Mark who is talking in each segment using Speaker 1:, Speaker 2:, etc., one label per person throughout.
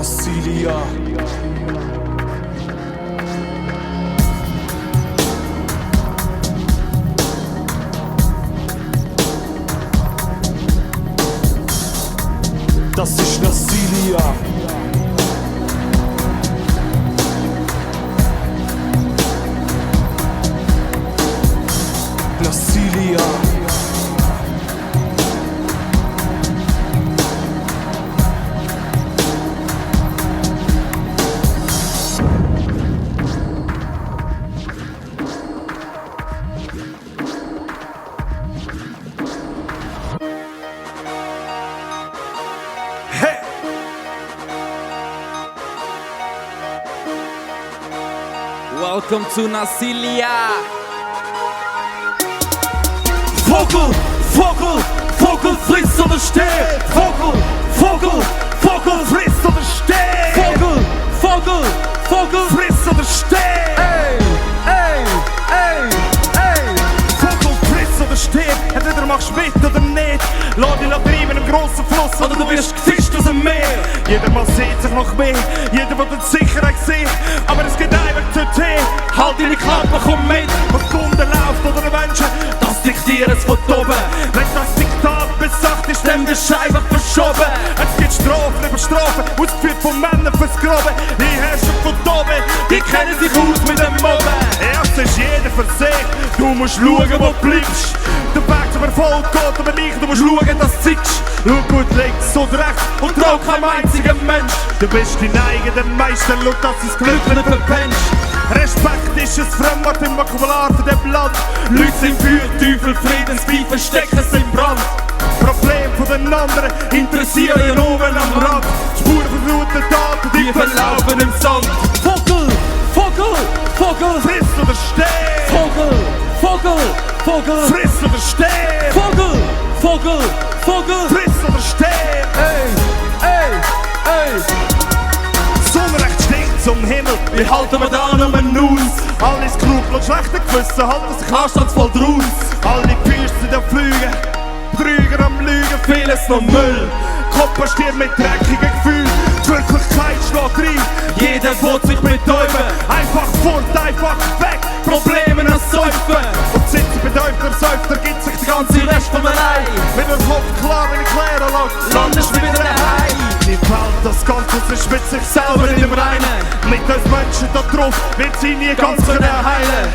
Speaker 1: Brasilia. Das ist Brasilia. Brasilia. Hey!
Speaker 2: Welcome to Brasilia.
Speaker 1: Vogel, Vogel, Vogel frisst oder stirbt. Vogel, Vogel, Vogel frisst oder stirbt.
Speaker 2: Vogel, Vogel, Vogel.
Speaker 1: Frisst oder stirbt.
Speaker 2: Ey, ey, ey, ey.
Speaker 1: Vogel frisst oder stirbt. Entweder machst du mit oder nicht. Lass dich treiben im grossen Fluss oder du wirst gefischt aus dem Meer. Jeder Mann sieht sich noch mehr. Jeder will die Sicherheit sehen. Aber es geht einfach zu Tee. Halt deine Klappe, komm mit. Was Kunden läuft oder Menschen, das diktieren es von oben. Wenn das Diktat besagt ist, dann wird Scheibe verschoben. Es gibt Strafen über Strafen, ausgeführt von Männern fürs Groben. Die herrschen von oben, die kennen sich aus mit dem Mobben. Erst ist jeder für sich, du musst schauen, wo du bleibst. Der Weg zum Erfolg geht aber nicht, du musst schauen, dass du siegst. Schau gut links und rechts und trau keinem einzigen Mensch. Du bist dein eigener Meister, schau, dass du das Glück nicht verpennst. Respekt ist ein Fremdwort im Vokabular von dem Land. Leute sind Feuer, Teufel, Friedensbeif, verstecken sie im Brand. Problem von den anderen interessieren oben am Rand. Spuren von guten Taten, die verlaufen im Sand.
Speaker 2: Vogel, Vogel, Vogel.
Speaker 1: Friss oder stirb.
Speaker 2: Vogel, Vogel, Vogel.
Speaker 1: Friss oder stirb.
Speaker 2: Vogel, Vogel, Vogel.
Speaker 1: Friss oder stirb.
Speaker 2: Ey, ey, ey.
Speaker 1: Sonnenrecht sticht zum Himmel, wie halten wir da nur aus? Alle Skrupel und schlechte Gewissen halten sich anstandsvoll draus. Alle Füße sind am Flügen, Betrüger am Lügen, vieles noch Müll. Kopfbestiert mit dreckigen Gefühlen, die Wirklichkeit schlägt rein. Jeder will sich betäuben, einfach fort, einfach weg, Probleme an Säufen. Und sitzt betäubter Säufer, gibt sich der ganze Rest von allein. Mit dem Kopf klar, wenn ich klären lasse, landest du wieder daheim. Die Welt, das Ganze ist mit sich selber in dem Reinen. Mit uns Menschen da drauf wird sie nie ganz können heilen.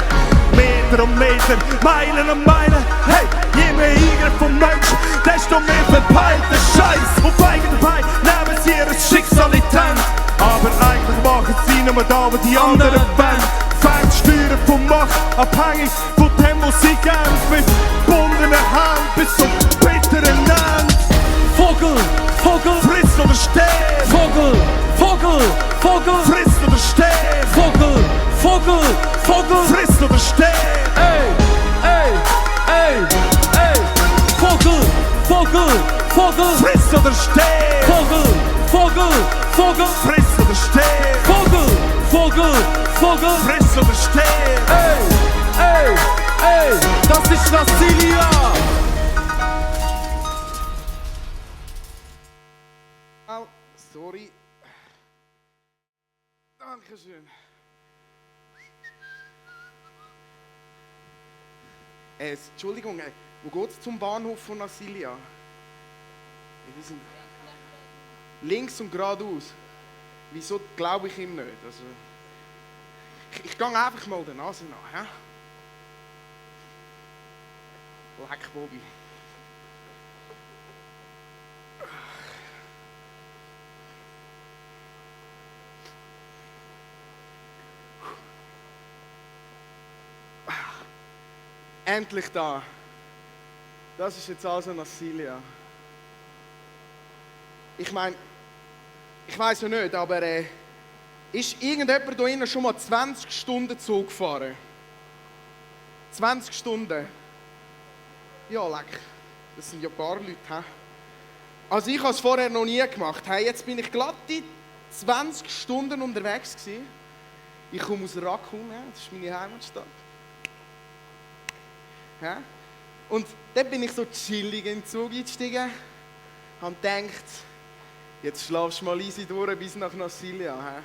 Speaker 1: Meter um Meter, Meilen um Meilen. Hey, je mehr Eingriff vom Menschen, desto mehr verpeilter Scheiß. Auf eigene Beine nehmen sie ihr Schicksal in die Hände. Aber eigentlich machen sie nur da, wo die anderen wollen. Fängt Steuern von Macht, abhängig von dem, was sie kämpft. Mit gebundenen Händen bis zum bitteren Ende.
Speaker 2: Vogel, Vogel.
Speaker 1: Friss oder stirb.
Speaker 2: Vogel, Vogel, Vogel.
Speaker 1: Friss oder stirb.
Speaker 2: Vogel, Vogel, Vogel.
Speaker 1: Friss oder stirb.
Speaker 2: Ey, ey, ey, ey. Vogel, Vogel, Vogel.
Speaker 1: Friss oder stirb.
Speaker 2: Vogel, Vogel, Vogel.
Speaker 1: Friss oder stirb.
Speaker 2: Vogel, Vogel, Vogel.
Speaker 1: Friss oder stirb.
Speaker 2: Ey, ey, ey. Das ist Brasilia.
Speaker 3: Oh, sorry. Dankeschön. Entschuldigung, wo geht's zum Bahnhof von Brasilia? Wir sind links und geradeaus. Wieso glaube ich ihm nicht? Also, ich gehe einfach mal der Nase nach. Ja? Leck, Bobby. Endlich da. Das ist jetzt also Brasilia. Ich meine, ich weiß ja nicht, aber ist irgendjemand hier innen schon mal 20 Stunden Zug gefahren? 20 Stunden? Ja, leck. Das sind ja ein paar Leute. He? Also ich habe es vorher noch nie gemacht. Hey, jetzt bin ich glatt die 20 Stunden unterwegs gewesen. Ich komme aus Racun, das ist meine Heimatstadt. Ja? Und dann bin ich so chillig in den Zug eingestiegen und gedacht, Jetzt schlafst du mal easy durch bis nach Nasilia. He?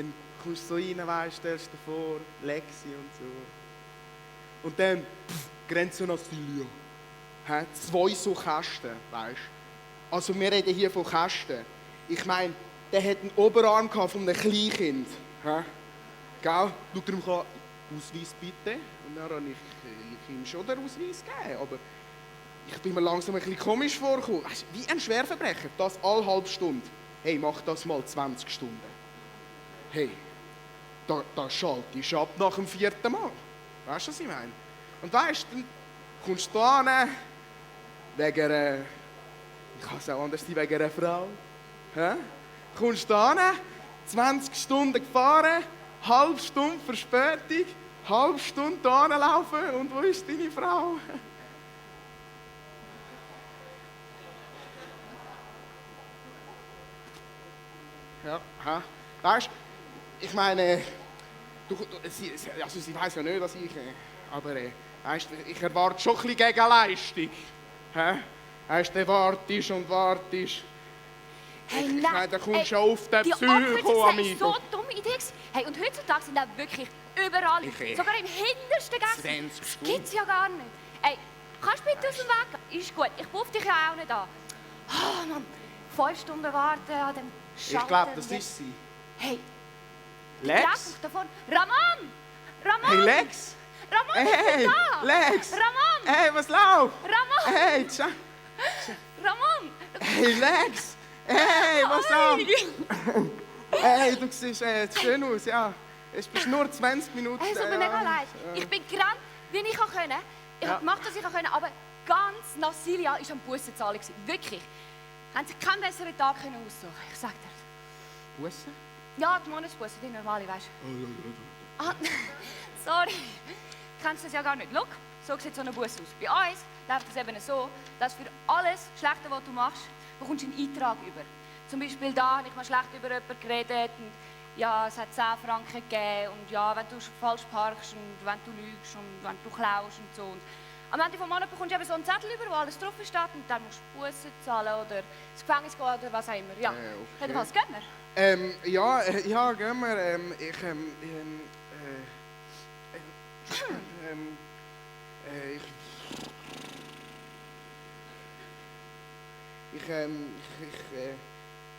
Speaker 3: Dann kommst du so rein, weißt, stellst dir vor, Lexi und so. Und dann, Grenze Nasilia. He? 2 so Kästen, weißt. Also wir reden hier von Kästen. Ich meine, der hat einen Oberarm von einem Kleinkind. He? Gell? Schau dir mal an, Ausweis bitte. Und dann habe ich ihm schon den Ausweis gegeben. Aber ich bin mir langsam ein bisschen komisch vorgekommen. Weißt, wie ein Schwerverbrecher, das alle halbe Stunde. Hey, mach das mal 20 Stunden. Hey, da schaltest du ab nach dem 4. Mal. Weißt du, was ich meine? Und weißt du, dann kommst du da hin, wegen ich kann es auch anders sein, wegen einer Frau. Hä? Kommst du da hin, 20 Stunden gefahren, halbe Stunde Verspätung, halbe Stunde da laufen und wo ist deine Frau? Ja, hä? Weißt du, ich meine, sie weiß ja nicht, dass ich. Aber weißt, ich erwarte schon ein bisschen Gegenleistung. Hä? Weißt du, wartest und wartest.
Speaker 4: Hey,
Speaker 3: Ich
Speaker 4: nein,
Speaker 3: meine, da kommst du auf den
Speaker 4: die
Speaker 3: Psycho,
Speaker 4: Abkürzung war
Speaker 3: Amigo.
Speaker 4: so eine dumme Idee gewesen. Hey, und heutzutage sind auch wirklich überall,
Speaker 3: Ich-
Speaker 4: sogar im hintersten Gäste.
Speaker 3: 20
Speaker 4: Das
Speaker 3: Stunden.
Speaker 4: gibt's ja gar nicht. Ey, kannst du bitte aus dem Weg gehen? Ist gut, ich buff dich ja auch nicht an. Oh Mann, 5 Stunden warten an dem Schalter.
Speaker 3: Ich glaube, das ist sie.
Speaker 4: Hey,
Speaker 3: Lex?
Speaker 4: Lex davon. Ramon! Ramon!
Speaker 3: Hey, Lex!
Speaker 4: Ramon,
Speaker 3: Hey,
Speaker 4: ich bin da!
Speaker 3: Lex!
Speaker 4: Ramon!
Speaker 3: Hey, was läuft?
Speaker 4: Ramon!
Speaker 3: Hey,
Speaker 4: Ramon!
Speaker 3: hey, Lex! Hey, was läuft? Hey, du siehst schön aus, ja. Es bist nur 20 Minuten.
Speaker 4: Hey, es tut mir mega leid. Ich bin gerannt, wie ich konnte. Ich habe gemacht, was ich konnte, aber ganz Nasilia war am Bussen zahlen. Wirklich. Haben sich keinen besseren Tag aussuchen. Ich sag dir.
Speaker 3: Busse?
Speaker 4: Ja, die Monatsbusse, die normale, weißt du. Ah, sorry. Kennst du das ja gar nicht. Schau, so sieht so ein Bus aus. Bei uns läuft es eben so, dass für alles Schlechte, was du machst, bekommst du einen Eintrag über. Zum Beispiel da habe ich mal schlecht über jemanden geredet und ja, es hat 10 Franken gegeben und ja, wenn du falsch parkst und wenn du lügst und wenn du klaust und so. Und am Ende des Monats bekommst du eben so einen Zettel über, wo alles drauf steht und dann musst du Bussen zahlen oder ins Gefängnis gehen oder was auch immer. Ja,
Speaker 3: Okay.
Speaker 4: jedenfalls gehen wir.
Speaker 3: Ja, gehen wir.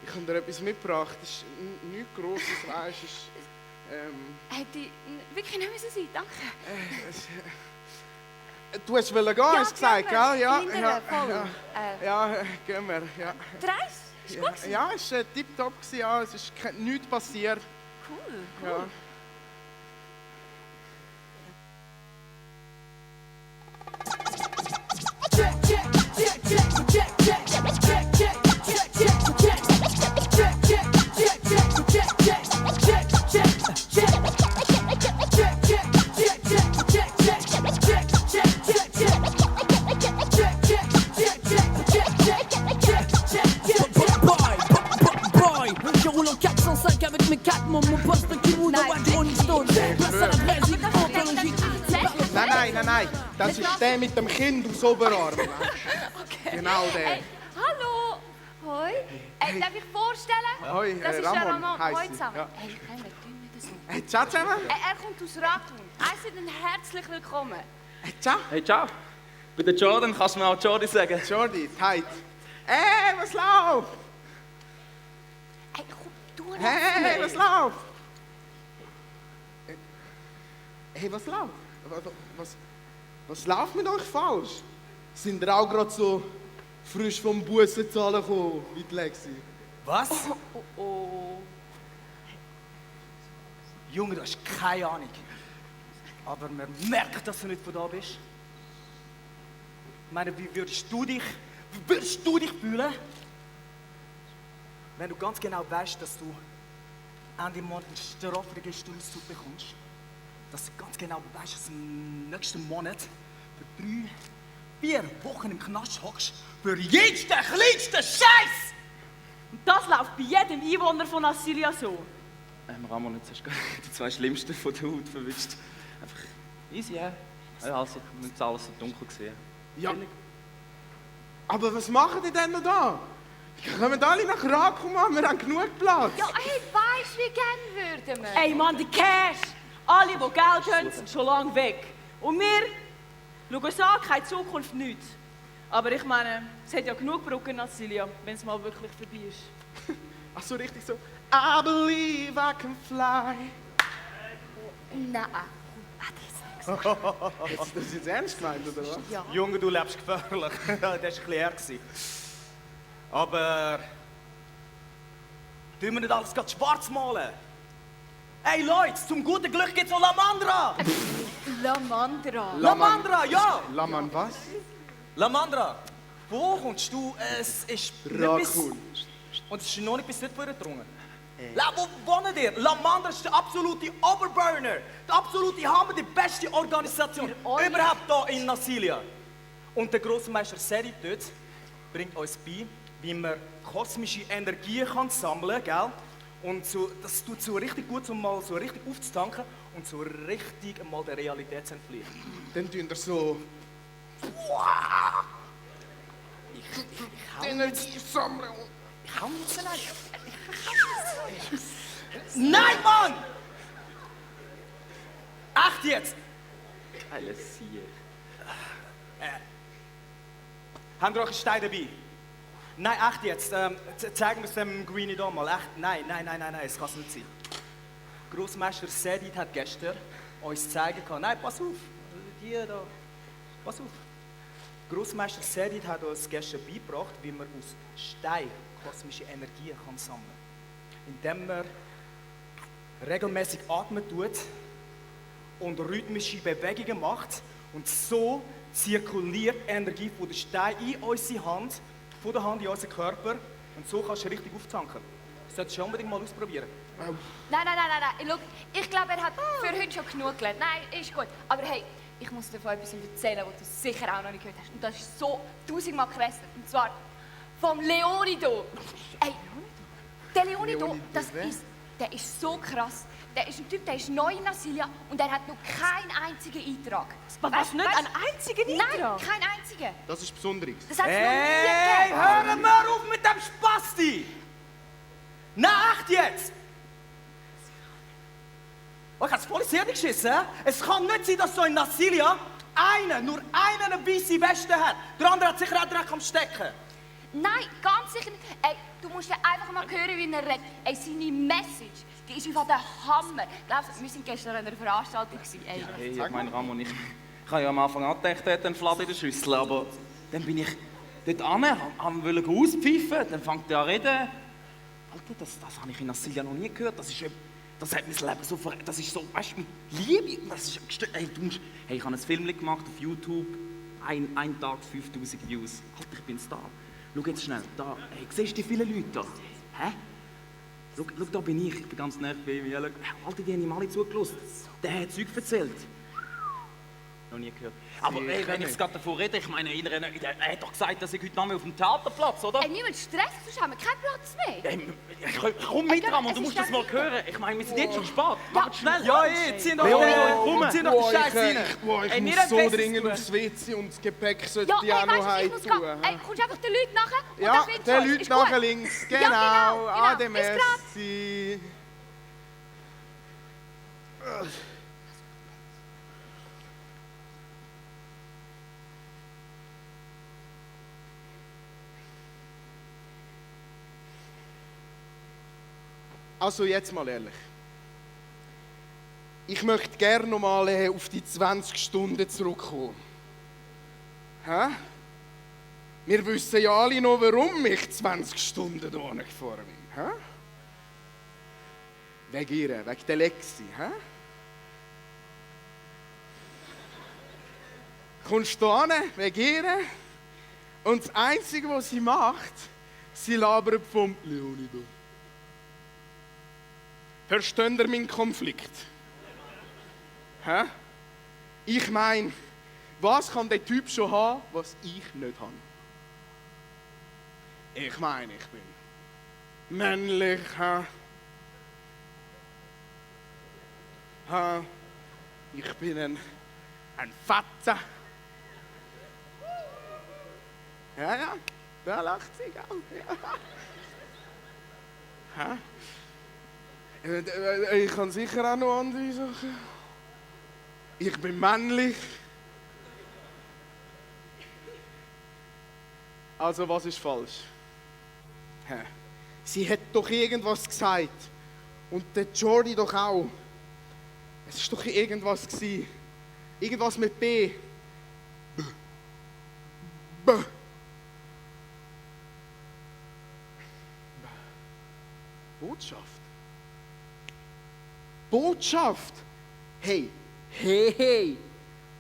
Speaker 3: Ich habe dir etwas mitgebracht. Das ist nichts Grosses, weißt du.
Speaker 4: Hätte wirklich nicht müssen sein, danke.
Speaker 3: Du hast gehen, hast du gesagt,
Speaker 4: gehen wir.
Speaker 3: gell? Ja,
Speaker 4: Hindern,
Speaker 3: ja,
Speaker 4: voll.
Speaker 3: ja, gehen wir. Ja.
Speaker 4: Die Reise? Ist gut gewesen?
Speaker 3: Ja, es war tipptopp, ja, es ist nichts passiert.
Speaker 4: Cool.
Speaker 3: Ja.
Speaker 5: Je roule en 405 avec mes 4 mon poste qui roule
Speaker 4: Nein.
Speaker 5: dans Rolling Stone. Place à la Brésil, en Belgique.
Speaker 3: Nein. Das ist der mit dem Kind aus Oberarm. weißt du? Genau der.
Speaker 4: Hey, hallo. Hoi. Darf ich vorstellen?
Speaker 3: Hoi,
Speaker 4: Das ist der
Speaker 3: Ramon
Speaker 4: Ramon.
Speaker 3: heisst
Speaker 4: Hoi
Speaker 3: sie,
Speaker 4: zusammen.
Speaker 3: ja.
Speaker 4: Hey, können wir tun nicht so.
Speaker 3: Hey, ciao zusammen.
Speaker 4: Er kommt aus Racun. Heißt Ihnen herzlich willkommen.
Speaker 3: Hey, ciao.
Speaker 2: Hey, ciao. Ich bin der Jordan, kannst du mir auch Jordi sagen?
Speaker 3: Jordi, hi. Hey, was läuft?
Speaker 4: Hey, komm, du
Speaker 3: Hey, was läuft? Hey, was läuft? Was läuft mit euch falsch? Sind ihr auch gerade so frisch vom Bussenzahlen gekommen, wie die Lexi?
Speaker 6: Was?
Speaker 4: Oh.
Speaker 6: Junge, du hast keine Ahnung. Aber man merkt, dass du nicht von da bist. Ich meine, wie würdest du dich fühlen, wenn du ganz genau weißt, dass du Ende Monat einen straffrigen Stundensuch bekommst? Dass du ganz genau weißt, dass du im nächsten Monat für 3-4 Wochen im Knast hockst für jeden kleinsten Scheiß!
Speaker 7: Und das läuft bei jedem Einwohner von Asylia so.
Speaker 2: Ramon, jetzt hast du gerade die 2 Schlimmsten von der Haut verwischt. Einfach easy, ja. Ja, also, ich habe alles so dunkel gesehen.
Speaker 3: Ja. Aber was machen die denn noch da? Kommen alle nach Rakum, Mann, wir haben genug Platz.
Speaker 4: Ja, hey, weisst wie gern würden wir?
Speaker 7: Ey, Mann, der Cash! Alle, die Geld haben, sind schon lange weg. Und wir schauen uns an, keine Zukunft, nichts. Aber ich meine, es hat ja genug Brücken nach Silja, wenn es mal wirklich vorbei ist.
Speaker 3: Ach so, richtig so. I believe I can fly.
Speaker 4: Nein.
Speaker 3: Hast du das jetzt ernst gemeint, oder was?
Speaker 4: Ja.
Speaker 6: Junge, du lebst gefährlich. Das war ein bisschen eher. Aber... tun wir nicht alles gerade schwarz malen? Hey Leute, zum guten Glück gibt's noch Lamandra!
Speaker 4: Lamandra.
Speaker 6: Lamandra, ja!
Speaker 3: Laman was?
Speaker 6: Lamandra, wo kommst du? Es ist nicht bis...
Speaker 3: Rakun.
Speaker 6: Und es ist noch nicht bis dort vorgedrungen. Wo wohnt ihr? Lamandra ist der absolute Oberburner. Der absolute Hammer, die beste Organisation überhaupt hier in Nasilia. Und der Grossmeister Seri dort bringt uns bei, wie man kosmische Energie kann sammeln kann. Und so, das tut so richtig gut, um mal so richtig aufzutanken und so richtig mal der Realität zu entfliehen.
Speaker 3: Dann tun wir so Energie sammeln.
Speaker 6: Ich hau jetzt rein. Nein, Mann! Echt jetzt?
Speaker 2: Alles hier.
Speaker 6: Habt ihr euch einen Stein dabei? Nein, echt jetzt. Zeigen wir es dem Greenie da mal. Echt? Nein, es kann es nicht sein. Grossmeister Sedit hat gestern uns zeigen können. Nein, pass auf. Die da. Pass auf. Grossmeister Sedit hat uns gestern beigebracht, wie man aus Stein kosmische Energie kann sammeln kann. Indem man regelmäßig atmen tut und rhythmische Bewegungen macht. Und so zirkuliert Energie von der Stein in unsere Hand, von der Hand in unseren Körper. Und so kannst du richtig auftanken. Das solltest du unbedingt mal ausprobieren.
Speaker 4: Nein. Schau, ich glaube, er hat für heute schon genug gelernt. Nein, ist gut. Aber hey, ich muss dir von etwas erzählen, was du sicher auch noch nicht gehört hast. Und das ist so tausendmal krasser. Und zwar vom Leonido. Ey, der Leonido, der ist so krass. Der ist ein Typ, der ist neu in Nasilia und er hat noch keinen einzigen Eintrag.
Speaker 7: Was, nicht einen einzigen Eintrag?
Speaker 4: Nein, keinen einzigen.
Speaker 3: Das ist Besonderes.
Speaker 4: Das hat es noch nie
Speaker 6: Hey,
Speaker 4: gegeben.
Speaker 6: hör mal auf mit dem Spasti! Nein, echt jetzt! Oh, ich hab's voll ins Hirn geschissen. Hä? Es kann nicht sein, dass so in Nasilia nur einer eine weisse Weste hat. Der andere hat sicher auch Dreck am Stecken.
Speaker 4: Nein, ganz sicher nicht. Ey, du musst ja einfach mal hören, wie er redet. Ey, seine Message, die ist einfach der Hammer. Glaubst du, wir waren gestern an einer Veranstaltung. Ey.
Speaker 2: Hey, ich meine, Ramon, ich habe ja am Anfang auch gedacht, er hat einen Flatt in der Schüssel, aber dann bin ich dort an, wollte auspfeifen, dann fängt er an reden. Alter, das habe ich in Nasilia noch nie gehört. Das hat mein Leben so verändert. Das ist so, weißt du, mit Liebe. Das ist hey, hey, ich habe ein Film gemacht auf YouTube. Ein Tag 5000 Views. Alter, ich bin Star. Schau jetzt schnell, da. Hey, siehst du die vielen Leute da? Hä? Schau, da bin ich bin ganz nah bei ihm. Alter, die haben ihm alle zugelassen. Der hat Zeug erzählt. Noch nie gehört. Aber hey, wenn ich es gerade davon rede, ich meine, er hat doch gesagt, dass ich heute Abend auf dem Theaterplatz, oder?
Speaker 4: Ey, niemand Stress, sonst haben wir keinen Platz mehr.
Speaker 2: Hey, komm mit, Ramon, du musst das mal hören. Ich meine, wir sind jetzt schon spät. Mach es schnell.
Speaker 6: Ja, zieh doch den Scheiß rein.
Speaker 3: Ich
Speaker 7: mir
Speaker 3: muss
Speaker 7: ein
Speaker 3: so
Speaker 7: Bestes
Speaker 3: dringend
Speaker 7: tun.
Speaker 3: aufs WC und das Gepäck sollte
Speaker 4: Ja,
Speaker 3: ich
Speaker 4: ey,
Speaker 3: auch noch
Speaker 4: weißt du, ich
Speaker 3: heim
Speaker 4: muss
Speaker 3: tun.
Speaker 4: gehen. Ey, kommst einfach den Leuten nachher und
Speaker 3: Ja,
Speaker 4: dann findest du
Speaker 3: den
Speaker 4: uns.
Speaker 3: Leuten
Speaker 4: Ist
Speaker 3: nachher
Speaker 4: gut?
Speaker 3: links.
Speaker 4: Ja,
Speaker 3: Genau.
Speaker 4: genau.
Speaker 3: Ade,
Speaker 4: Bis grad.
Speaker 3: merci. Also jetzt mal ehrlich. Ich möchte gerne noch mal auf die 20 Stunden zurückkommen. Hä? Wir wissen ja alle noch, warum ich 20 Stunden hierher gefahren bin. Hä? Wegen ihr, wegen der Lexi. Hä? Kommst du hin, wegen ihr? Und das Einzige, was sie macht, sie labert vom Leonido. Versteht ihr meinen Konflikt? Hä? Ich meine, was kann der Typ schon haben, was ich nicht habe? Ich meine, ich bin männlich. Hä? Hä? Ich bin ein Fetter. Ja. Da lacht sie, gell? Ja. Hä? Ich kann sicher auch noch andere Sachen. Ich bin männlich. Also, was ist falsch? Hä? Sie hat doch irgendwas gesagt. Und der Jordi doch auch. Es war doch irgendwas gewesen. Irgendwas mit B. B. Botschaft. Botschaft. Hey. Hey.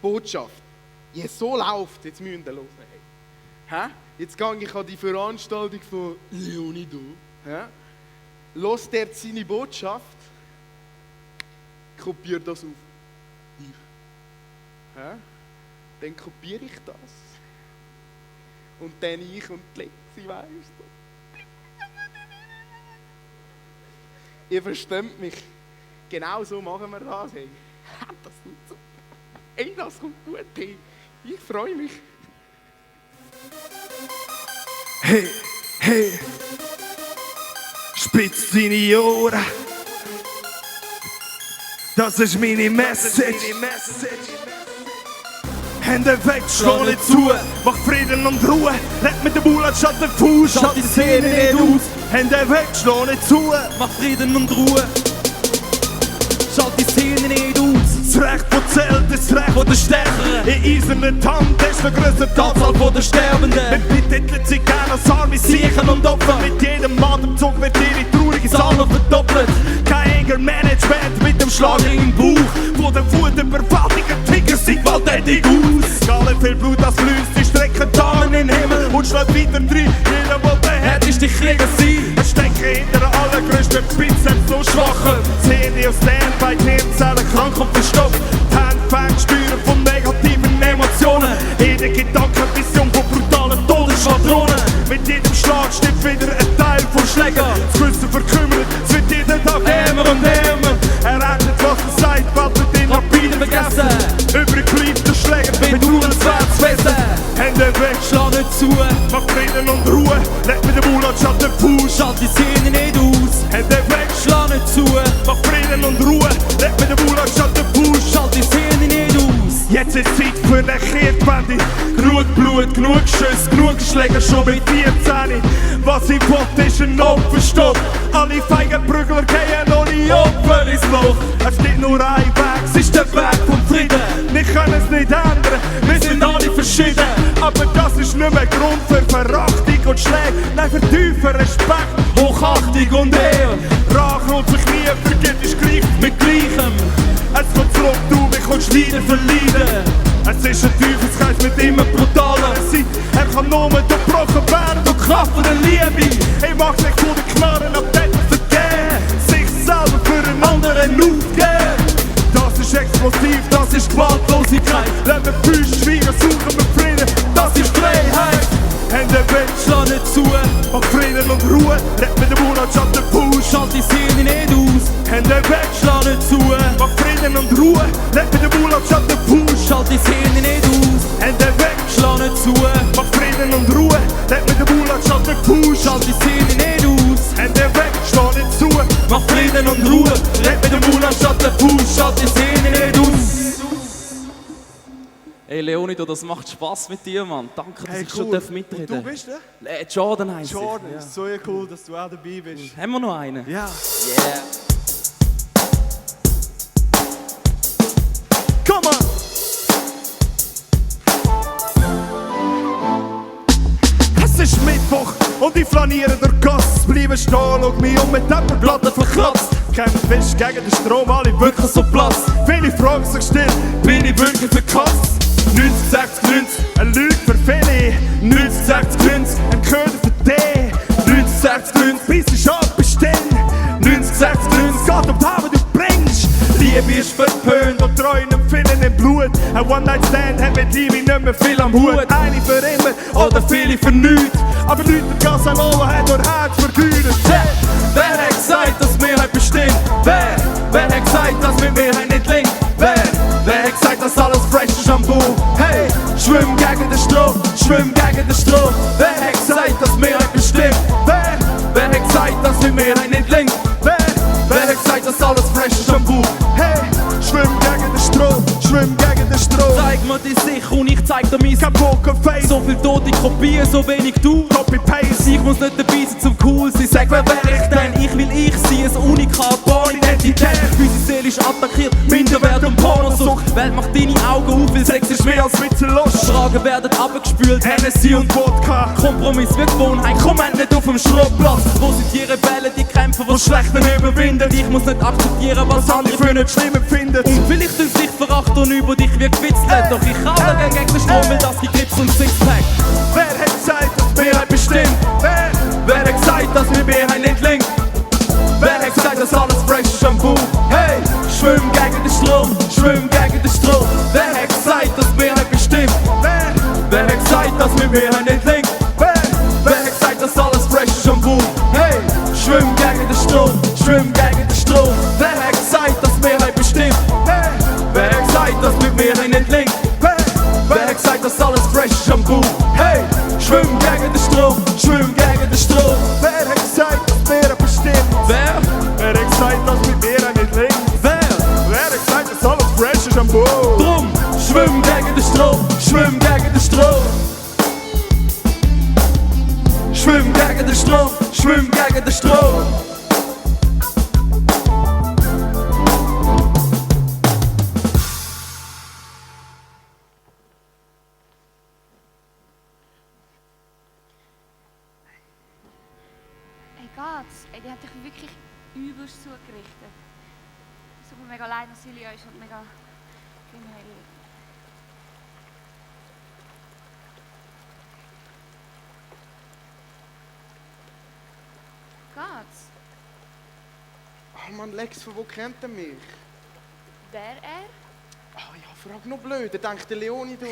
Speaker 3: Botschaft. Ja, so läuft. Jetzt müssen wir los. Hä? Jetzt gehe ich an die Veranstaltung von Leonido. Hä? Los der seine Botschaft. Kopiere das auf. Hä? Dann kopiere ich das. Und dann ich und die Lexi, weißt du. Ihr versteht mich. Genau so machen wir das. Hey. Das kommt super. Hey, das kommt gut. Hey. Ich freue mich.
Speaker 1: Hey, hey, spitz deine Ohren. Das ist meine Message. Hände weg, schlau nicht zu. Mach Frieden und Ruhe. Leg mit dem Maul anstatt den Fuß. Schalt die Szene nicht aus. Hände weg, schlau nicht zu.
Speaker 5: Mach Frieden und Ruhe. Schalt die Szene nicht aus.
Speaker 1: Das Recht, das zählt, das Recht von der Stärkeren. In eiserner Hand ist eine größere Anzahl von der Sterbenden. Mit betiteln sie gerne als arme Siechen und Opfer. Mit jedem Atemzug wird ihre traurige Zahl noch verdoppelt. Kein Anger-Management mit dem Schlag im Bauch. Wo der Wut überwältigend Tiger sieht gewalttätig aus. Egal viel Blut das fließt, die strecken Damen in den Himmel und schlägt weiter rein. Jeder, der den hat, ist die Krieger sein. Es stecken hinter den allergrößten Bizeps so schwachen. Zähne aus Standby, Hirnzellen krank und verstopft. Die Hände fängt spüren von negativen Emotionen. Jede Gedankenvision von brutalen Todesschwadronen. Mit jedem Schlag stirbt wieder ein Teil vom Schläger. Das Gewissen verkümmert, es wird jeden Tag ärmer und ärmer. Er ändert, was er sagt, bald wird ihn rapide vergessen. Übrig bleibt der Schläger, bedauernswertes Wesen. Hände weg,
Speaker 5: Schlag nicht zu.
Speaker 1: mach Frieden und Ruhe. Leg mit dem Maul anstatt den Fuß.
Speaker 5: Schalt die Szene nicht aus.
Speaker 1: Hände weg,
Speaker 5: Schlag nicht zu.
Speaker 1: mach Frieden und Ruhe. Leg mit dem Maul anstatt den Fuß.
Speaker 5: Schalt die Szene nicht aus.
Speaker 1: Jetzt ist Zeit für eine Kehrtwende. Genug Blut, genug Schüsse, genug Schläger schon mit 14. Was ich will, ist ein Opferstopp. Alle feigen Prügler gehen ohne Opfer ins Loch. Es gibt nur ein Weg, es ist der Weg vom Frieden. Wir können es nicht ändern, wir sind alle verschieden. Aber das ist nicht mehr Grund für Verachtung und Schläge. Nein, für tiefen Respekt, Hochachtung und Ehre. Rache und sich nie vergibt, ist gleich mit Gleichem. Es kommt zurück, du bekommst Leiden verleiden. Es ist ein Teufelskreis mit immer brutaler Zeit. Er kann nur durchbrochen werden durch Kraft der Liebe. Ich mag nicht von den Knarren ab dort vergehen. Sich selber für einen anderen aufgeben. Das ist explosiv, das ist Gewaltlosigkeit. Lassen wir Füße schweigen, suchen wir Frieden, das ist Freiheit. Hände weg,
Speaker 5: Schlag nicht zu.
Speaker 1: mach Frieden und Ruhe. Red mit dem Mund anstatt den Fuß.
Speaker 5: Schalt die Szene nicht aus.
Speaker 1: Hände weg,
Speaker 5: Schlag nicht zu.
Speaker 1: mach Frieden und Ruhe. Red mit dem Mund anstatt den Fuß.
Speaker 5: Schalt die Szene nicht aus.
Speaker 1: Hände weg,
Speaker 5: Schlag nicht zu.
Speaker 1: mach Frieden und Ruhe. Red mit dem Mund anstatt den Fuß.
Speaker 5: Schalt die Szene nicht aus.
Speaker 1: Hände weg, schlau nicht zu.
Speaker 5: Mach Frieden und Ruhe. Red mit dem Mund anstatt der Fuß. Schalt die Szene nicht aus. Hey Leonido, das macht Spass mit dir, Mann. Danke, dass ich schon mitreden
Speaker 1: Und
Speaker 5: darf.
Speaker 1: du bist der?
Speaker 5: Jordan heisst
Speaker 1: Jordan,
Speaker 5: ich. Ja.
Speaker 1: so cool, dass du auch dabei bist.
Speaker 5: Haben wir noch einen?
Speaker 1: Ja.
Speaker 5: Yeah.
Speaker 1: Komm on! Es ist Mittwoch und ich flaniere durch Gass. Bleibe stehen, schau mich um mit Temperplatten verkratzt. Kämpft fest gegen den Strom, alle wirklich so Platz. Viele fragen sich still, bin ich wirklich verkatzt? 90, 60, 90, eine Lüge für viele. 90, 60, 90, ein Köder für dich. 90, 60, 90, bis ich ab bestehen. 90, 60, 90, geht um die Habe, du bringst. Liebe ist verpönt und Treuen empfinden im Blut. Ein One-Night-Stand hat mit Liebe nicht mehr viel am Hut. Eine für immer oder viele für nichts. Aber Leute, die Gas an Ohren hat nur Herz vergeudet. Wer hat gesagt, dass wir heute bestimmt? Wer hat gesagt, dass mit mir nicht linkt? Wer hat gesagt, dass alles fresh ist am Bauch? Hey, schwimm gegen den Strom, schwimm gegen den Strom. Wer hat gesagt,
Speaker 5: mit mir ein nicht lenkt. Wer hat gesagt, dass alles fresh ist am Bauch?
Speaker 1: Hey, schwimm gegen den Strom, schwimm gegen den Strom.
Speaker 5: Zeig mir die Sicht und ich zeig dir mein
Speaker 1: Kein Pokerface,
Speaker 5: So viel tote Kopien, so wenig du.
Speaker 1: Copy-Paste.
Speaker 5: Ich muss nicht dabei sein zum cool sein. Sag, wer wär ich denn? Ich will ich sein, ein Unikat, Identität. Unsere Seele ist attackiert, Minderwert und Pornosucht. Welt macht deine Augen auf, weil Sex ist mehr als
Speaker 1: Witzelust.
Speaker 5: Fragen werden abgespült,
Speaker 1: Hennessy und Wodka.
Speaker 5: Kompromiss wie Gewohnheit, komm nicht auf dem Schrottplatz. Wo sind die Rebellen, die kämpfen, was Schlechten überwinden? Ich muss nicht akzeptieren, was andere für nicht
Speaker 1: schlimm empfinden.
Speaker 5: Und vielleicht tun sich verachten und über dich wie gewitzelt. Doch ich kaufe gegen den Strom, weil das gibt Clips und Sixpack.
Speaker 1: Wer hat gesagt, dass wir ein bestimmt?
Speaker 5: Wer hat gesagt, dass wir mehr nicht lenkt? Wer hat gesagt, dass alles fresh ist am Bauch? Hey, schwimm gegen den Strom, schwimm gegen den Strom. Wer hat gesagt, dass wir nicht bestimmt? Wer hat gesagt, dass wir mehr nicht lenkt? Wer hat gesagt, dass alles fresh ist am Bauch? Hey, schwimm gegen den Strom, schwimm gegen den Strom. Wer hat gesagt, dass wir nicht bestimmt? Wer hat gesagt, dass wir mehr nicht lenkt? Wer hat gesagt, dass alles fresh ist am Bauch? Hey, schwimm gegen den Strom, schwimm gegen den Strom.
Speaker 1: Wer hat gesagt, dass wir ein bestimmt?
Speaker 5: Wer?
Speaker 1: Wer hat gesagt, dass mit mir ein nicht links?
Speaker 5: Wer?
Speaker 1: Wer hat gesagt, dass alles fresh ist am Boot?
Speaker 5: Drum, schwimm gegen den Strom, schwimm gegen den Strom. Schwimm gegen den Strom, schwimm gegen den Strom.
Speaker 4: Hey, geht's? Ey, die hat dich wirklich übelst zugerichtet. Es tut mir mega leid, dass Silja ist und mega kriminell. Geht's?
Speaker 3: Oh Mann, Lex, von wo kennt er mich?
Speaker 4: Wer er?
Speaker 3: Ah ja, frag noch blöd, denkt der Leoni du.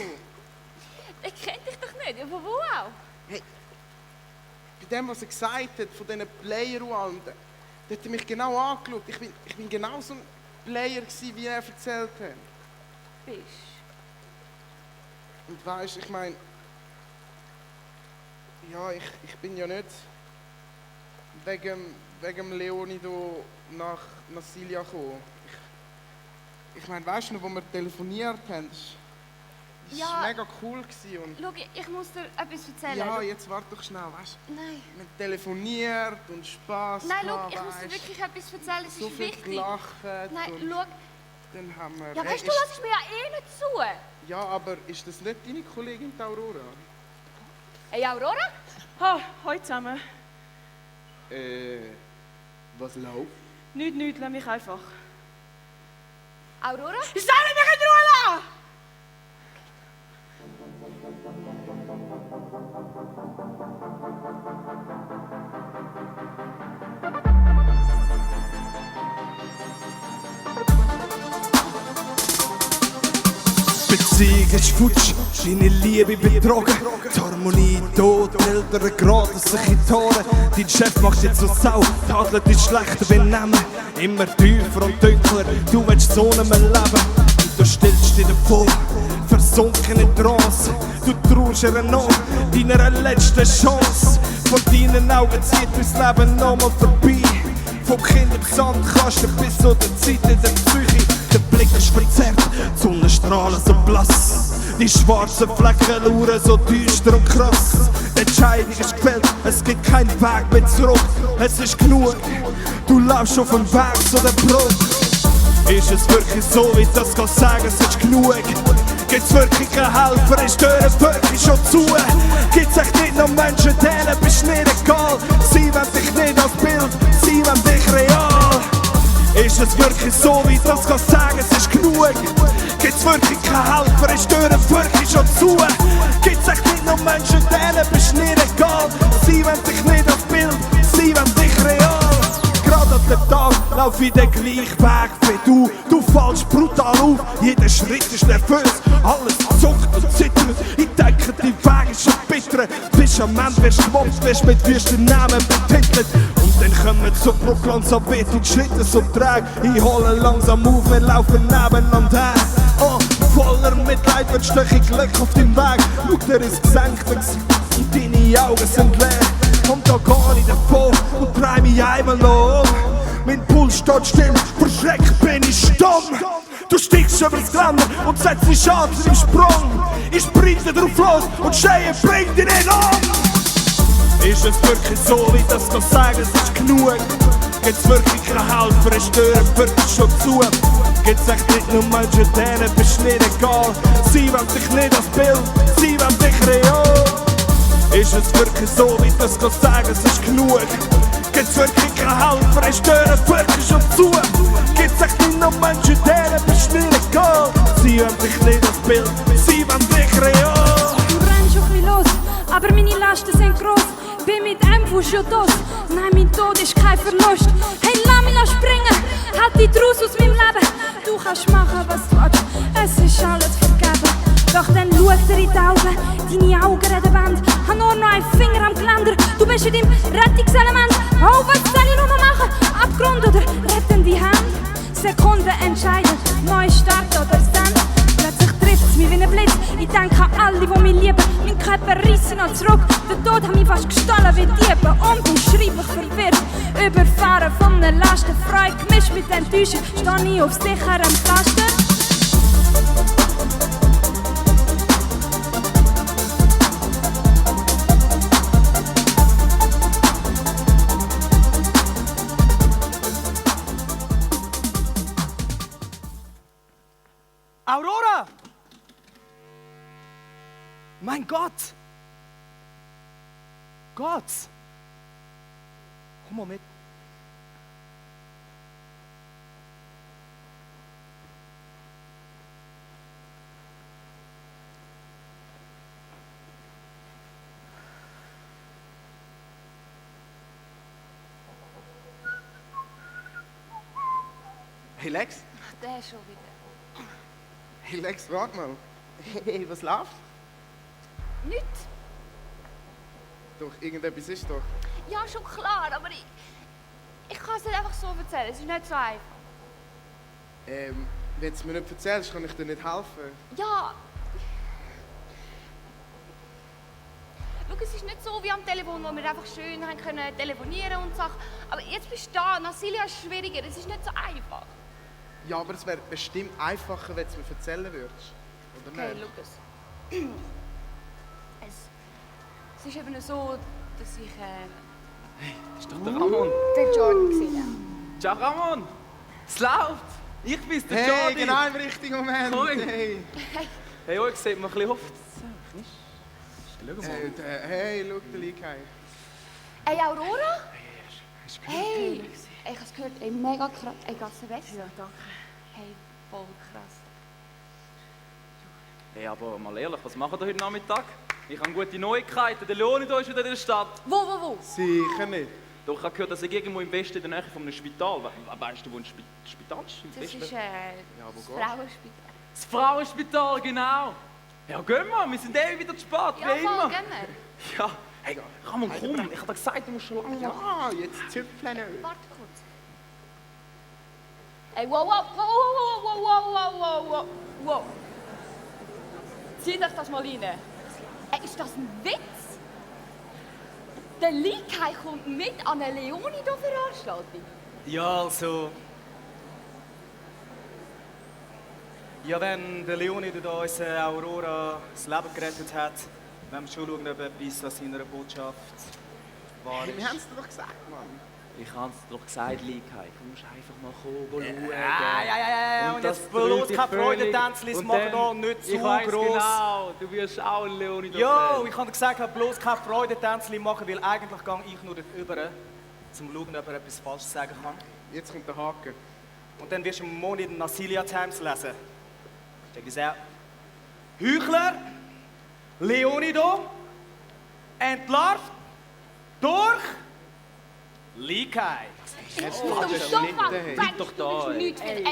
Speaker 4: Er kennt dich doch nicht, von wo auch?
Speaker 3: Bei dem, was er gesagt hat, von diesen Player und allem, der hat er mich genau angeschaut. Ich bin genau so ein Player gewesen, wie er erzählt hat.
Speaker 4: Bist.
Speaker 3: Und weisst, ich meine, ja, ich bin ja nicht wegen Leoni da nach Silja gekommen. Ich meine, weißt du noch, wo wir telefoniert haben, das
Speaker 4: Ja.
Speaker 3: war mega cool gewesen und
Speaker 4: Schau, ich muss dir etwas erzählen.
Speaker 3: ja, jetzt warte doch schnell, weißt du?
Speaker 4: Nein.
Speaker 3: Wir haben telefoniert und Spass
Speaker 4: Nein, schau,
Speaker 3: gehabt,
Speaker 4: ich muss dir
Speaker 3: weisst.
Speaker 4: wirklich etwas erzählen, es
Speaker 3: So
Speaker 4: ist
Speaker 3: viel
Speaker 4: wichtig.
Speaker 3: gelacht
Speaker 4: Nein,
Speaker 3: und
Speaker 4: schau.
Speaker 3: dann haben wir...
Speaker 4: Ja,
Speaker 3: Hey,
Speaker 4: weißt du, lass mir ja eh nicht zu.
Speaker 3: ja, aber ist das nicht deine Kollegin die Aurora?
Speaker 4: Hey, Aurora?
Speaker 7: Ha, hallo zusammen.
Speaker 3: Was läuft?
Speaker 7: Nichts, lass mich einfach.
Speaker 4: Aurora?
Speaker 7: Soll ich mich in Ruhe lassen?
Speaker 1: Beziehung ist futsch, deine Liebe betrogen. Die Harmonie tot, die Eltern geraten sich in die Tore. Dein Chef macht jetzt so Sau, tadelt dich schlechter benehmen. Immer tiefer und dunkler, du willst so nicht mehr leben. Und du stellst dir vor, versunken in Trance. Du traust ihr nach, deiner letzten Chance. Von deinen Augen zieht dein Leben nochmal vorbei. Vom Kind im Sandkasten bis zu der Zeit in der Psyche. Der Blick ist verzerrt, die Sonnenstrahlen so blass. Die schwarzen Flecken lauern so düster und krass. Die Entscheidung ist gefällt, es gibt keinen Weg mehr zurück. Es ist genug, du laufst auf dem Weg zu der Brücke. Ist es wirklich so, wie ich das kann sagen, es ist genug? Gibt's wirklich einen Helfer, ist die Tür wirklich schon zu? Gibt's echt nicht noch Menschen, denen bist nicht egal? Sie wollen dich nicht als Bild, sie wollen dich real. Ist es wirklich so, wie ich das kann sagen, es ist genug? Gibt's wirklich keinen Helfer, ist die Tür wirklich schon zu? Gibt's echt nicht noch Menschen, denen bist nicht egal? Sie wollen dich nicht als Bild, sie wollen dich real. Gerade an dem Tag lauf ich den gleichen Weg wie du. Du fallst brutal auf, jeder Schritt ist nervös. Alles zuckt und zittert, ich denke, dein Weg ist schon bitter. Bis am Ende wirst du gemobbt, wirst mit wüsten Namen betitelt. Und dann kommen so Proklanzabet und Schritte so träge. Ich hole langsam auf, wir laufen nebeneinander her. Oh, voller Mitleid wird ein Glück auf deinem Weg. Schau dir ins gesenkte Gesicht und deine Augen sind leer. Komm da gar nicht davon und dreh mich ein
Speaker 5: einmal noch. Mein Puls steht still, vor Schreck bin ich stumm. Du stichst übers Geländer und setzt dich an zu dem Sprung. Ich sprinte drauf los und schreie, bring dich nicht um. Ist es wirklich so, wie das kann sagen, es ist genug? Gibt's wirklich keinen Helfer, ist Türen wirklich schon zu? Gibt's echt nicht nur Menschen, denen bist du nicht egal? Sie wollen dich nicht als Bild, sie wollen dich real. Ist es wirklich so, wie das kann sagen, es ist genug? Gibt's wirklich keinen Helfer, ist Türen wirklich schon zu? Gibt's echt nicht nur Menschen, denen bist du nicht egal? Sie wollen dich nicht als Bild, sie wollen dich real.
Speaker 8: Du rennst auf mich los, aber meine Lasten sind groß. Bin mit einem Fuß schon tot. Nein, mein Tod ist kein Verlust. Hey, lass mich springen, halt dich draus aus meinem Leben. Du kannst machen, was du willst, es ist alles vergeben. Doch dann schaut er in die Augen, deine Augen reden Wand. Hab nur noch einen Finger am Geländer, du bist in deinem Rettungselement. Oh, was soll ich nur noch machen? Abgrund oder rettende Hand? Sekunden entscheiden, Neustart oder Stand. Plötzlich trifft es mich wie ein Blitz. Ich denke an alle, die mich lieben. Mein Körper reißt noch zurück. Der Tod hat mich fast gestohlen wie Diebe. Unbeschreiblich verwirrt. Überfahren von einer Lasten. Freude gemischt mit Enttäuschung. Stehe ich auf sicherem Pflaster.
Speaker 6: Aurora! Mein Gott! Gott! Komm mal mit.
Speaker 3: Hey Lex,
Speaker 4: Der schon wieder.
Speaker 3: hey Lex, warte mal. Hey, was läuft?
Speaker 4: Nichts.
Speaker 3: Doch, irgendetwas ist doch.
Speaker 4: Ja, schon klar, aber ich kann es nicht einfach so erzählen. Es ist nicht so einfach.
Speaker 3: Wenn du es mir nicht erzählst, kann ich dir nicht helfen.
Speaker 4: Ja. Schau, es ist nicht so wie am Telefon, wo wir einfach schön haben können telefonieren und Sachen. Aber jetzt bist du da. Nasilia ist schwieriger. Es ist nicht so einfach.
Speaker 3: Ja, aber es wäre bestimmt einfacher, wenn du es mir erzählen würdest. Oder
Speaker 4: Okay,
Speaker 3: nicht?
Speaker 4: schau es. Es ist eben so, dass ich
Speaker 2: Das ist doch der Ramon.
Speaker 4: den Jordan gesehen habe.
Speaker 2: Ciao Ramon! Es läuft! Ich bin's, der
Speaker 3: Hey,
Speaker 2: Jordi!
Speaker 3: genau im richtigen Moment.
Speaker 2: Cool.
Speaker 3: Hey,
Speaker 2: Hey, euch sieht man ein bisschen oft. Schau mal.
Speaker 3: hey, schau den Likai.
Speaker 4: Hey, Aurora? Hey! Ich habe es gehört, ey, mega krass. Ey, geht's dir besser? Ja, danke. Hey, voll krass.
Speaker 2: Hey, aber mal ehrlich, was macht ihr heute Nachmittag? Ich habe gute Neuigkeiten. Der Leonido ist wieder in der Stadt.
Speaker 4: Wo?
Speaker 3: Sicher nicht.
Speaker 2: Doch, ich habe gehört, dass er irgendwo im Westen in der Nähe von einem Spital. Weißt du, wo ein Spital ist? Im
Speaker 4: Das
Speaker 2: Westen?
Speaker 4: ist
Speaker 3: wo
Speaker 4: das
Speaker 3: geht's?
Speaker 4: Frauenspital.
Speaker 2: Das Frauenspital, genau. Ja, gehen wir, wir sind wieder zu spät,
Speaker 4: Ja,
Speaker 2: wie immer.
Speaker 4: voll, gehen wir.
Speaker 2: Ja, hey, Ramon, komm. Ich habe dir gesagt, du musst schon lange machen.
Speaker 3: Ja, jetzt züpfeln nicht.
Speaker 4: Warte kurz. Ey, wow. Zieht euch das mal rein. Ey, ist das ein Witz? Der Likai kommt mit an eine Leonido-Veranstaltung.
Speaker 6: Ja, also. Ja, wenn der Leonido da unsere Aurora das Leben gerettet hat, wenn wir schon schauen, ob etwas an seiner Botschaft wahr
Speaker 3: Hey, wir
Speaker 6: ist.
Speaker 3: haben es dir doch gesagt, Mann.
Speaker 2: Ich habe es doch gesagt, Likai. Du musst einfach mal kommen, schauen.
Speaker 6: Ja. Und
Speaker 2: das
Speaker 6: jetzt bloß
Speaker 2: trifft
Speaker 6: keine
Speaker 2: dich völlig.
Speaker 6: Freudentänzchen
Speaker 2: Und
Speaker 6: machen
Speaker 2: dann-
Speaker 6: da nicht zu
Speaker 2: Ich weiss
Speaker 6: gross.
Speaker 2: genau, du wirst auch ein Leonido.
Speaker 6: Ja, ich habe gesagt, bloß keine Freudentänzchen machen, weil eigentlich gehe ich nur dort rüber, um zu schauen, ob er etwas Falsches sagen kann.
Speaker 3: Jetzt kommt der Haken.
Speaker 6: Und dann wirst du morgen in den Nasilia Times lesen. Check es out. Heuchler, Leonido, entlarvt durch Likai.
Speaker 4: Du
Speaker 3: das
Speaker 4: doch
Speaker 3: nicht,
Speaker 4: mal.
Speaker 3: ey.
Speaker 4: Bleib
Speaker 2: doch da,
Speaker 4: du bist
Speaker 2: ey.
Speaker 4: nichts. Ey, gehen wir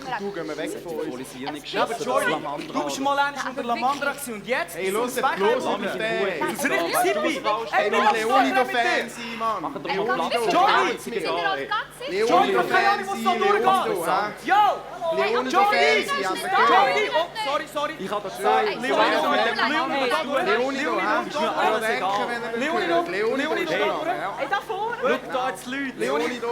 Speaker 4: rein.
Speaker 3: Du, gehen wir weg von uns.
Speaker 2: Symbolisieren nicht
Speaker 6: Ja, aber
Speaker 2: geschossen,
Speaker 6: Johnny,
Speaker 2: Lamandra.
Speaker 6: du bist mal endlich unter Lamandra gewesen und jetzt
Speaker 3: Hey,
Speaker 6: bist du
Speaker 3: los,
Speaker 6: zwei
Speaker 3: los,
Speaker 6: Heim.
Speaker 3: los,
Speaker 6: Das ist richtig
Speaker 2: Hey,
Speaker 6: Hippie.
Speaker 3: Hey,
Speaker 6: was
Speaker 3: mit
Speaker 6: ist
Speaker 3: Leonido-Fan sein, Mann.
Speaker 2: Mach doch
Speaker 4: Ey,
Speaker 2: mal
Speaker 4: ganz
Speaker 2: Platz.
Speaker 4: wichtig,
Speaker 6: Johnny!
Speaker 4: wir sind ja als ganz sicher.
Speaker 6: Johnny, ich hab keine Ahnung, was da durchgeht.
Speaker 3: Leonido,
Speaker 6: Yo!
Speaker 3: Leonido-Fan
Speaker 6: Johnny!
Speaker 3: sein, hast du
Speaker 6: Johnny!
Speaker 3: gehört?
Speaker 6: Oh, sorry.
Speaker 2: Ich habe das gesagt.
Speaker 4: Ey,
Speaker 6: Leonido mit dem
Speaker 4: Leonido,
Speaker 6: Leonido da durch.
Speaker 3: Leonido,
Speaker 6: Leonido,
Speaker 3: ist mir alles egal, wenn er
Speaker 6: Leonido,
Speaker 3: Leonido ist
Speaker 6: da
Speaker 3: da,
Speaker 6: durch.
Speaker 3: ja.
Speaker 6: Ey, da vorne!
Speaker 2: Schau da jetzt die Leute.
Speaker 3: Leoni, da.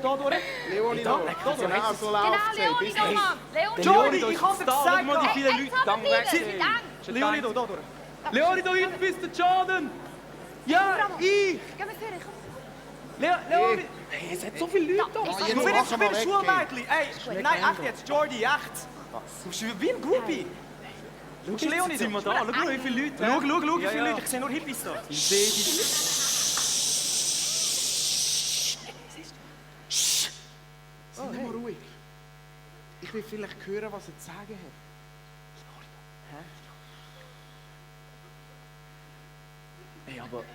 Speaker 6: Da durch.
Speaker 3: Leoni, da. Genau, so
Speaker 4: Genau,
Speaker 3: läuft
Speaker 4: Leoni, da, Mann. Leoni,
Speaker 6: Jordi,
Speaker 2: Leoni,
Speaker 6: ich hab dir
Speaker 2: da,
Speaker 6: gesagt,
Speaker 2: schau mal, wie viele Leute gang weg sind.
Speaker 6: Leoni, da durch.
Speaker 2: Leoni, da hinten bist du, Jordan. Ja, ich.
Speaker 4: Geh mit Führer, komm.
Speaker 2: Leoni. Hey, es hat so viele Leute da.
Speaker 3: jetzt
Speaker 6: Du
Speaker 3: mach
Speaker 6: bist
Speaker 3: mal
Speaker 6: ein
Speaker 3: weg,
Speaker 6: Schulmädchen. Ey, nein, echt jetzt. Jordi, echt. Du bist wie ein Groupie. Schau, Leoni,
Speaker 2: Jetzt sind wir da. Schau mal, wie viele Leute.
Speaker 6: Schau, wie
Speaker 2: Ja,
Speaker 6: viele
Speaker 2: ja.
Speaker 6: Leute. Ich sehe nur Hippies da.
Speaker 2: Ich sehe die.
Speaker 3: Sei mal ruhig. Ich will vielleicht hören, was er zu sagen hat.
Speaker 2: Hey, aber. Ja,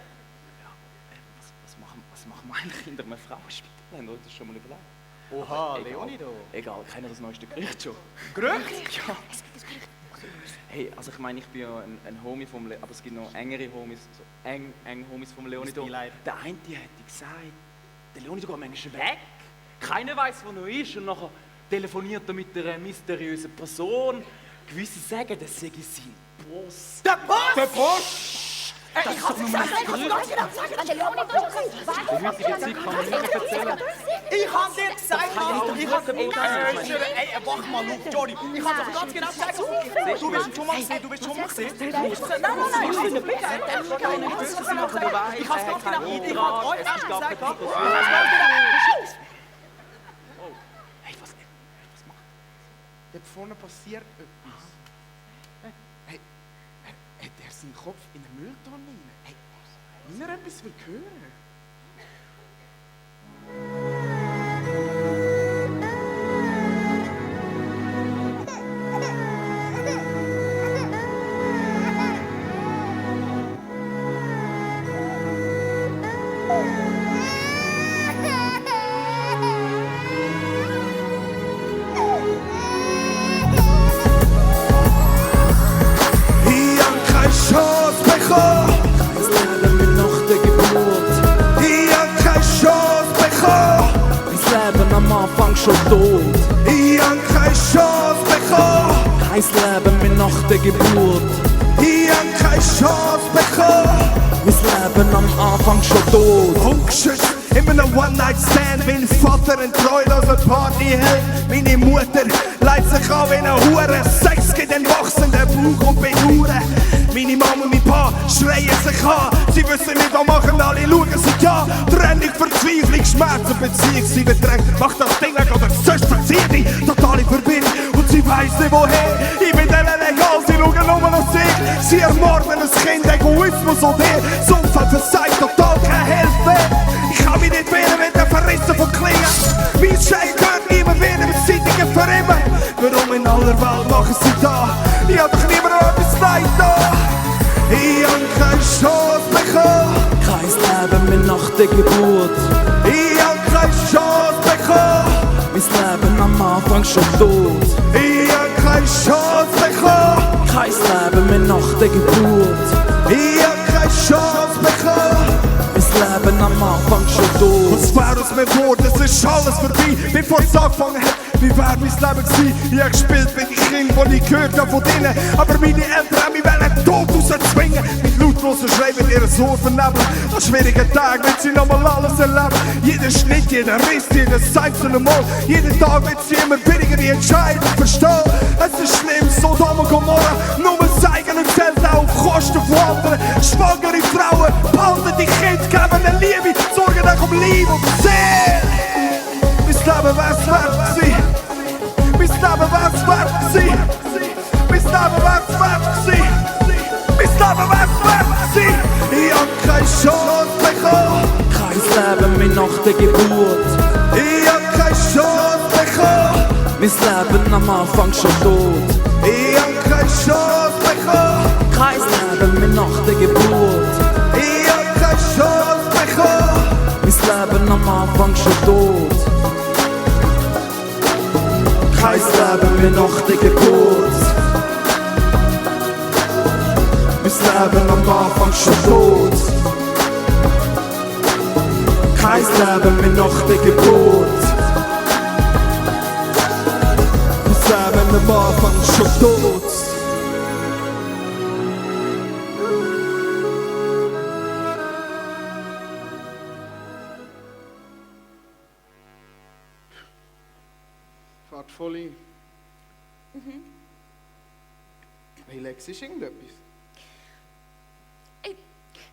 Speaker 2: was machen wir eigentlich hinter einer Frau? Haben wir uns das schon mal überlegt?
Speaker 6: Oha,
Speaker 2: Egal.
Speaker 6: Leoni da.
Speaker 2: Egal, keiner das neueste Gericht schon.
Speaker 6: Gerücht?
Speaker 2: Ja. Hey, also ich meine, ich bin ja ein Homie vom Leoni, aber es gibt noch engere Homies, so eng Homies vom Leoni.
Speaker 6: Das Beileid.
Speaker 2: Der eine hätte gesagt, der Leoni geht manchmal weg, keiner weiß, wo er ist und nachher telefoniert er mit einer mysteriösen Person. Gewisse sagen, das sei sein Boss.
Speaker 6: Der Boss!
Speaker 3: Der Boss!
Speaker 4: Wenn der Leoni da ist,
Speaker 2: In heutiger Zeit kann man nicht mehr erzählen.
Speaker 6: Ich hab dir gesagt, Mann. Ich hab dir Ey, wach mal auf, Jordi. Ich hab doch ganz genau gesagt, du bist schon mal gesehen, du bist schon mal gesehen. Nein, ich hab's ganz genau. Ich hab euch gesagt,
Speaker 2: Hey, was macht
Speaker 3: Dort vorne passiert etwas. Hey, hat er seinen Kopf in den Mülltonne rein? Hey, wenn er etwas will hören?
Speaker 1: Ich hab keine Chance bekommen.
Speaker 5: Das Leben mit nach der Geburt.
Speaker 1: Ich hab keine Chance bekommen.
Speaker 5: Mein Leben am Anfang schon tot.
Speaker 1: Ich hab keine Chance bekommen.
Speaker 5: Kein Leben mit nach der Geburt.
Speaker 1: Ich hab keine Chance bekommen.
Speaker 5: Mein Leben am Anfang schon tot.
Speaker 1: Umgeschützt in einem One-Night-Stand. Mein Vater ein treuloser Partyheld. Meine Mutter leidet sich an wie eine Hure. Sex gibt den wachsenden Bauch und bedauern. Meine Mama und mein Pa schreien sich an. Sie wissen nicht, was machen, alle schauen sich an. Trennung, Verzweiflung, Schmerz und Beziehung. Sie bedrängt, macht das Ding weg oder sonst verzieht dich. Totale Verbindung und sie weiss nicht woher. Ich bin denen egal, sie schauen nur noch sich. Sie ermorden ein Kind, Egoismus und ihr. Das Umfeld versagt, total keine Hilfe. Ich kann mich nicht wehren mit den Verrissen von Klingen. Mein Schein gehört immer wieder mit Zeitungen für immer. Warum in aller Welt machen sie da? Ich hab doch niemand etwas leid da. Ich hab keine Chance bekommen.
Speaker 5: Kein Leben mehr nach der Geburt.
Speaker 1: Ich hab keine Chance bekommen.
Speaker 5: Mein Leben am Anfang schon tot.
Speaker 1: Ich hab keine Chance bekommen.
Speaker 5: Kein Leben mehr nach der Geburt.
Speaker 1: Ich hab keine Chance bekommen.
Speaker 5: Mein Leben am Anfang schon tot.
Speaker 1: Was wär aus mir geworden? Es ist alles vorbei, bevor es angefangen hat. Wie wär mein Leben gewesen? Ich hab gespielt mit den Kindern, die ich gehört hab von denen. Aber meine Eltern haben mich den Tod rauszwingen. Mit lautlosen Schreiben ihre Ohr vernebeln. An schwierigen Tagen wird sie nochmal alles erleben. Jeder Schnitt, jeder Riss, jedes einzelne Mal. Jeden Tag wird sie immer billiger die Entscheidung verstehen. Es ist schlimm, Sodom und Gomorra. Nur zeigen und zählen auf Kosten von anderen. Schwangere Frauen, behalten die Kinder, geben eine Liebe, sorgen auch um Liebe und Seele. Mein Leben wär's wert gewesen. Mein Leben wär's wert gewesen. Mein Leben wär's wert gewesen. Mein Leben wär's wert gewesen. Ich hab keine Chance bekommen.
Speaker 5: Kein Leben mehr nach der Geburt.
Speaker 1: Ich hab keine Chance bekommen.
Speaker 5: Mein Leben am Anfang schon tot.
Speaker 1: Ich hab keine Chance bekommen.
Speaker 5: Kein Leben mehr nach der Geburt.
Speaker 1: Ich hab keine Chance bekommen.
Speaker 5: Mein Leben am Anfang schon tot. Kein Leben mehr nach der Geburt. Mein Leben am Anfang schon tot. Kein Leben mehr nach der Geburt. Mein Leben am Anfang schon tot.
Speaker 3: Lade voll ein. Hey Lex, ist irgendetwas?
Speaker 4: Ey,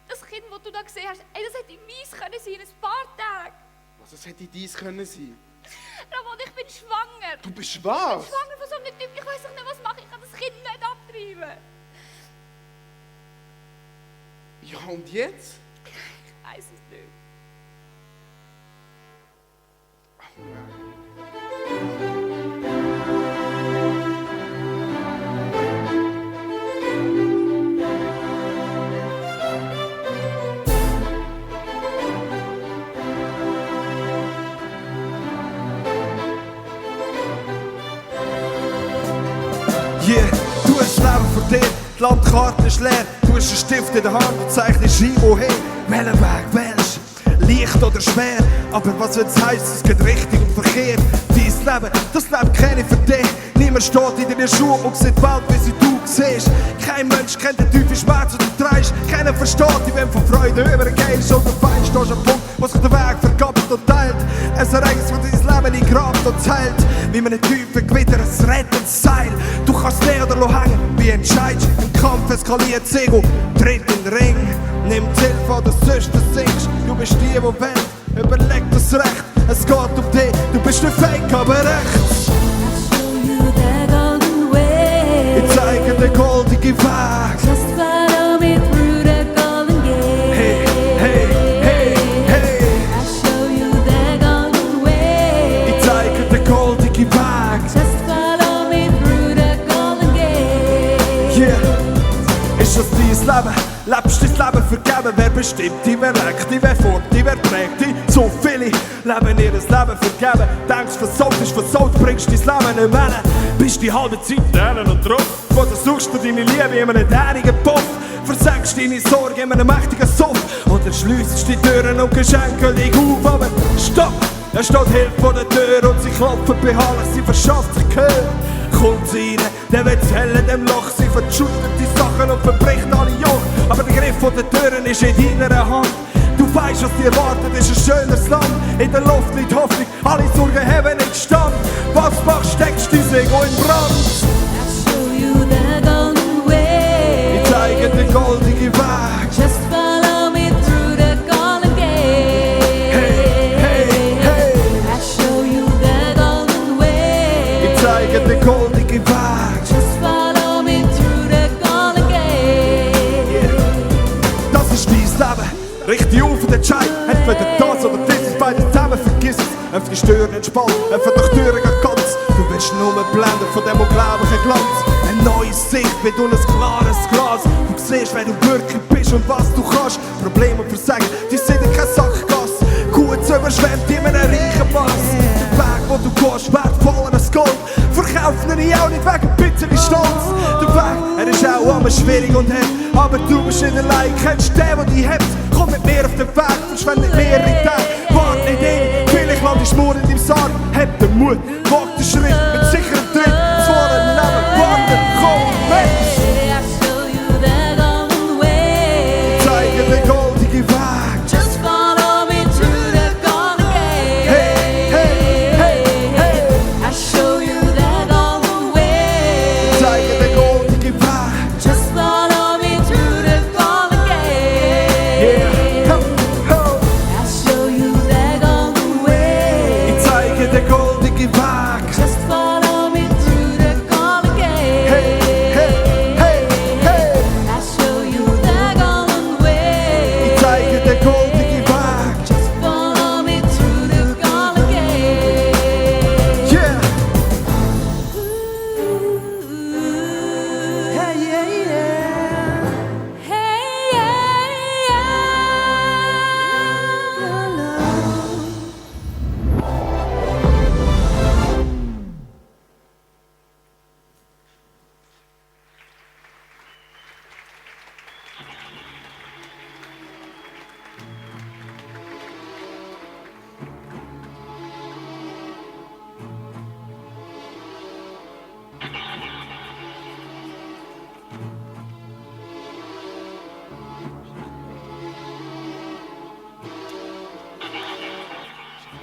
Speaker 4: das Kind, das du da gesehen hast, ey, das hätte meins können sein in ein paar Tagen.
Speaker 3: Was, das hätte dies können sein?
Speaker 4: Ramon, ich bin schwanger.
Speaker 3: Du bist
Speaker 4: Ich
Speaker 3: was?
Speaker 4: bin schwanger von so einem Typ. Ich weiß doch nicht, was mache. Ich kann das Kind nicht abtreiben.
Speaker 3: Ja, und jetzt?
Speaker 4: Ich weiß es nicht.
Speaker 3: Oh nein.
Speaker 1: Yeah, du hast das Leben vor dir, die Landkarte ist leer. Du hast einen Stift in der Hand und zeichnest ein, wohin. Welchen Weg wählst du? Leicht oder schwer? Aber was wird's heissen, es geht richtig und verkehrt. Dein Leben, das Leben kenne ich für dich. Niemand steht in deinen Schuhen und sieht die Welt, wie sie du siehst. Kein Mensch kennt den tiefen Schmerz, den du trägst. Keiner versteht dich, wenn von Freude übergehst. Und du weißt, du hast einen Punkt, wo sich der Weg vergabelt und teilt. Ein Ereignis, das dein Leben in Kraft und zählt. Wie man einen tiefen Gewitter, ein rettendes Seil. Du kannst nehmen oder hängen, wie entscheidest. Im Kampf eskaliert das Ego, tritt in den Ring. Nimm die Hilfe an, dass du singst. Du bist die, die wählt, überleg das Recht. Es geht um dich, du bist nicht fake, aber recht. Ich zeige den goldigen Weg.
Speaker 8: Just follow me through the golden gate.
Speaker 1: Hey, hey, hey, hey.
Speaker 8: I'll show you the golden way.
Speaker 1: Ich zeige den goldigen Weg.
Speaker 8: Just follow me through the golden gate.
Speaker 1: Yeah. Ist das dein Leben? Lebst dein Leben vergeben? Wer bestimmt dich? Wer lenkt dich? Wer folgt dich? Wer trägt dich? So viele leben ihr Leben vergeben. Denkst, versaut ist versaut, bringst dein Leben nicht mehr. Bist die halbe Zeit denen und drauf. Wo du suchst du deine Liebe in einem dänigen Puff. Versenkst deine Sorge in einem mächtigen Suff. Oder schliessest die Türen und Geschenke leg auf. Aber stopp! Er steht Hilfe vor der Tür und sie klopfen beharrlich, sie verschafft sich Gehör. Kommt sie rein, der wird das Hell in dem Loch, sie verschüttet die Sachen und verbricht alle Joch. Aber der Griff von der Türen ist in deiner Hand. Du weißt, was dir erwartet, ist ein schönes Land. In der Luft liegt Hoffnung, alle Sorgen haben nicht stand. Was machst, steckst dein Ego in Brand.
Speaker 8: I'll show you the golden way.
Speaker 1: Ich zeige den goldigen Weg.
Speaker 8: Just follow me through the golden gate.
Speaker 1: Hey, hey, hey.
Speaker 8: I'll show you the golden way.
Speaker 1: Ich zeige den goldigen Weg.
Speaker 8: Just follow me through the golden gate.
Speaker 1: Das ist dein Leben. Richte auf und entscheid. Entweder das oder dieses, beides zusammen vergiss es. Einfach die Stören entspannt, einfach durch die Türen ganz. Du wirst nur blenden von dem unglaublichen Glanz. Eine neue Sicht, wie du ein klares Glas. Du siehst, wer du wirklich bist und was du kannst. Probleme und Versagen, die sind in kein Sackgass. Gut überschwemmt in einem reichen Pass. Der Weg, wo du gehst, wertvoller als Gold. Verkaufen ihn auch nicht wegen ein bisschen Stolz. Der Weg, er ist auch immer schwierig und hart. Aber du bist nicht allein, kennst den, der dich hebt. Komm mit mir auf den Weg, verschwende nicht mehrere Tage. Wart nicht ewig, vielleicht landest du morgen in deinem Sarg. Hab den Mut, wag den Schritt mit sicherem Tritt. Das wahre Leben, warte, komm mit.
Speaker 8: I'll show you the golden way.
Speaker 1: Zeige den goldigen Weg.
Speaker 8: Just follow me through the golden gate.
Speaker 1: Hey, hey, hey, hey.
Speaker 8: I'll show you the golden way.
Speaker 1: Zeige den goldigen Weg.
Speaker 8: Just follow me through the golden gate.
Speaker 1: Yeah, ho, ho.
Speaker 8: I'll show you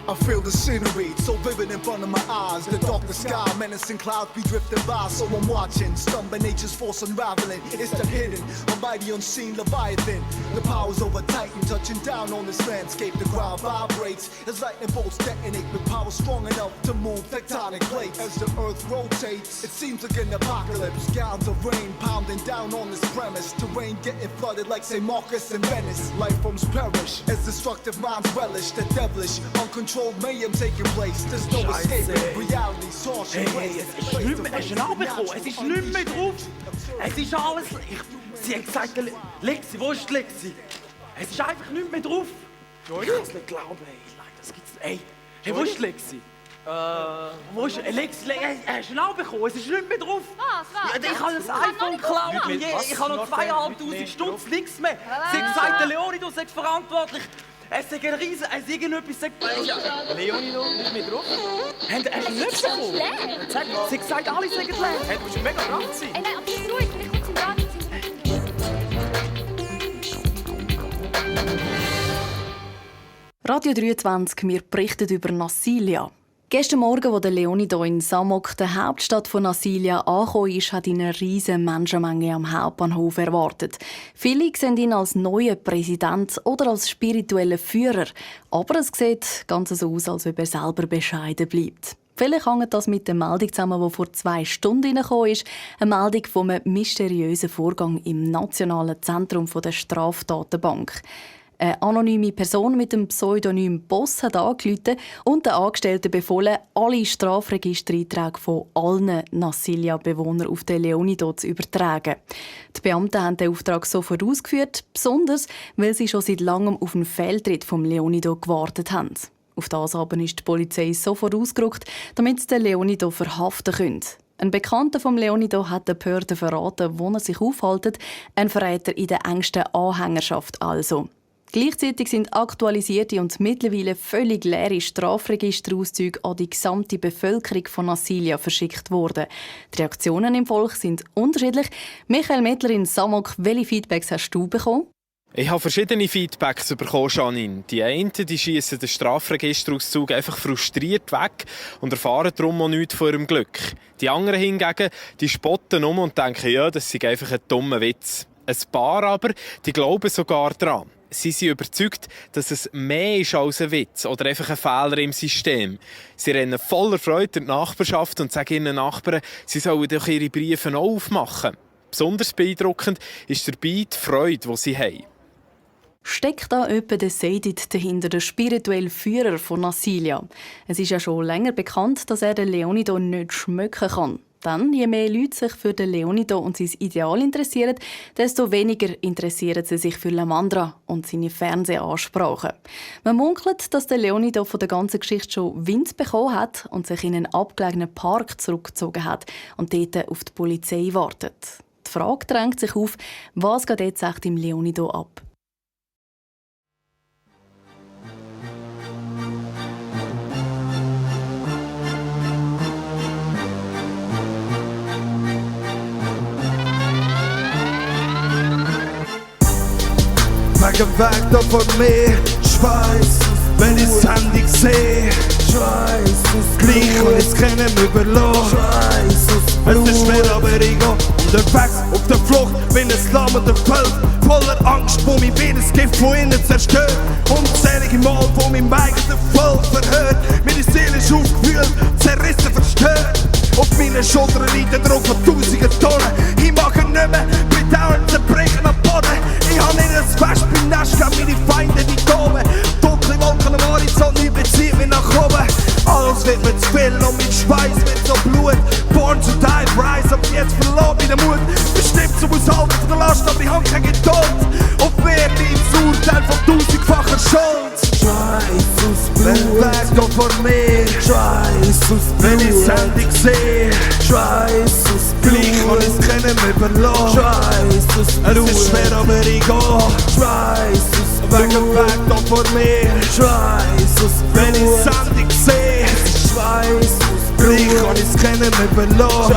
Speaker 9: I feel the scenery, so vivid in front of my eyes. The darker sky, menacing clouds be drifting by. So I'm watching, stumbling nature's force unraveling. It's the hidden, a mighty unseen Leviathan. The powers over Titan, touching down on this landscape. The ground vibrates as lightning bolts detonate with power strong enough to move tectonic plates. As the earth rotates, it seems like an apocalypse. Gallons of rain pounding down on this premise. Terrain getting flooded like St. Marcus in Venice. Life forms perish as destructive minds relish the devilish, uncontrolled mayhem taking place. There's no escaping reality's harsh place.
Speaker 2: Es ist nicht mehr drauf. Es ist alles... Sie hat gesagt, Lexi, wo ist die Lexi? Es ist einfach nicht mehr drauf. Ich kann es nicht glauben, ey. Das gibt's nicht. Hey, wo ist die Lexi? Wo ist Lexi? Hast du ihn auch bekommen? Es ist nicht mehr drauf.
Speaker 4: Was?
Speaker 2: Ja, ich habe das iPhone geklaut. Ich habe noch 2'500 Stunden, nichts mehr. Sie hat gesagt, der Leonidas ist verantwortlich. Es ist ein riesen... irgendetwas sagt...
Speaker 5: Leonidas nicht mehr drauf?
Speaker 2: Hast du nicht bekommen?
Speaker 4: Sag
Speaker 2: Sie hat gesagt, alle sagen leer.
Speaker 5: Hey, du musst mega dran sein.
Speaker 4: Ey, nein, aber ist ruhig, vielleicht kommt sie gar nicht.
Speaker 10: Radio 23, wir berichten über Nasilia. Gestern Morgen, als Leonidas in Samok, der Hauptstadt von Nasilia, angekommen ist, hat ihn eine riesige Menschenmenge am Hauptbahnhof erwartet. Viele sehen ihn als neuen Präsident oder als spirituellen Führer. Aber es sieht ganz so aus, als ob er selber bescheiden bleibt. Vielleicht hängt das mit der Meldung zusammen, die vor 2 Stunden reingekommen ist. Eine Meldung von einem mysteriösen Vorgang im Nationalen Zentrum der Strafdatenbank. Eine anonyme Person mit dem Pseudonym Boss hat angerufen und den Angestellten befohlen, alle Strafregistereinträge von allen Nasilia-Bewohnern auf den Leonidas zu übertragen. Die Beamten haben den Auftrag sofort ausgeführt, besonders weil sie schon seit langem auf einen Fehltritt vom Leonidas gewartet haben. Auf das aber ist die Polizei sofort ausgerückt, damit sie den Leonidas verhaften können. Ein Bekannter von Leonidas hat den Behörden verraten, wo er sich aufhält. Ein Verräter in der engsten Anhängerschaft also. Gleichzeitig sind aktualisierte und mittlerweile völlig leere Strafregisterauszüge an die gesamte Bevölkerung von Nasilia verschickt worden. Die Reaktionen im Volk sind unterschiedlich. Michael Mittler in Samok, welche Feedbacks hast du bekommen?
Speaker 11: Ich habe verschiedene Feedbacks bekommen, Janine. Die einen schiessen den Strafregisterauszug einfach frustriert weg und erfahren darum auch nichts von ihrem Glück. Die anderen hingegen, die spotten und denken, ja, das sei einfach ein dummer Witz. Ein paar aber, die glauben sogar daran. Sie sind überzeugt, dass es mehr ist als ein Witz oder einfach ein Fehler im System. Sie rennen voller Freude in die Nachbarschaft und sagen ihren Nachbarn, sie sollen doch ihre Briefe auch aufmachen. Besonders beeindruckend ist dabei die Freude, die sie haben.
Speaker 10: Steckt da jemand der Seidit dahinter, der spirituelle Führer von Nasilia? Es ist ja schon länger bekannt, dass er den Leonidas nicht schmecken kann. Dann, je mehr Leute sich für den Leonidas und sein Ideal interessieren, desto weniger interessieren sie sich für Lamandra und seine Fernsehansprachen. Man munkelt, dass der Leonidas von der ganzen Geschichte schon Wind bekommen hat und sich in einen abgelegenen Park zurückgezogen hat und dort auf die Polizei wartet. Die Frage drängt sich auf, was geht jetzt echt im Leonidas ab?
Speaker 1: Wegen weg da vor mir, Schweiß, wenn ich das Handy sehe, Schweiß, gleich kann ich es keinem überlassen. Es ist schwer, aber ich gehe unterwegs auf der Flucht, bin ein lahmender Feld, voller Angst, wo mich wie das Gift von innen zerstört. Unzählige Mal von meinem eigenen Volk verhört, meine Seele ist aufgewühlt, zerrissen, verstört. Auf meinen Schultern liegt der Druck von 1000 Tonnen. Ich mag ihn nicht mehr, bin dauernd zerbrechen am Boden. Ich hab nicht ein Wespennest, gegen meine Feinde die toben. Dunkle Wolken am Horizont, ich beziehe mich nach oben. Alles wird mir zu viel und mein Schweiß wird so Blut. Born to die, rise, aber jetzt verloren mich der Mut. Bestimmt zum Aushalten von der Last, aber ich hab keine Geduld. Auf mir liegt das Urteil von 1000-facher Schuld.
Speaker 5: Jesus Blut,
Speaker 1: wenn weg da vor mir,
Speaker 5: Jesus Blut,
Speaker 1: wenn ich das Handy sehe,
Speaker 5: Jesus Blut,
Speaker 1: gleich kann ich es keinem überlassen.
Speaker 5: Jesus Blut,
Speaker 1: Es ist schwer, aber ich gehe.
Speaker 5: Jesus Blut,
Speaker 1: Wegen weg da vor mir,
Speaker 5: Jesus Blut,
Speaker 1: wenn ich das Handy sehe,
Speaker 5: Jesus
Speaker 1: gleich kann ich es keinem überlassen.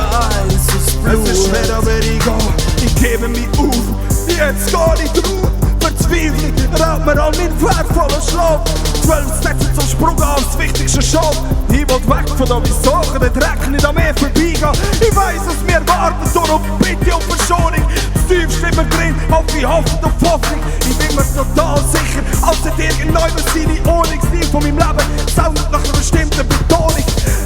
Speaker 5: Jesus Blut,
Speaker 1: Es ist schwer, aber ich gehe. Ich gebe mich auf, jetzt geh ich drauf. Verzweiflung raubt mir all mein wertvollen Schlaf.
Speaker 5: 12 setzen zum Sprung an, das wichtigste Schal. Ich will weg von da, wie Sachen, der Dreck nicht an mir vorbeigehen. Ich weiss, was mir wartet, darum bitte um Verschonung. Das tiefste in mir drin, auf die Hoffnung und Hoffnung. Ich bin mir total sicher, als hätte irgendjemand seine Ordnungsstil von meinem Leben soundet nach einer bestimmten Betonung.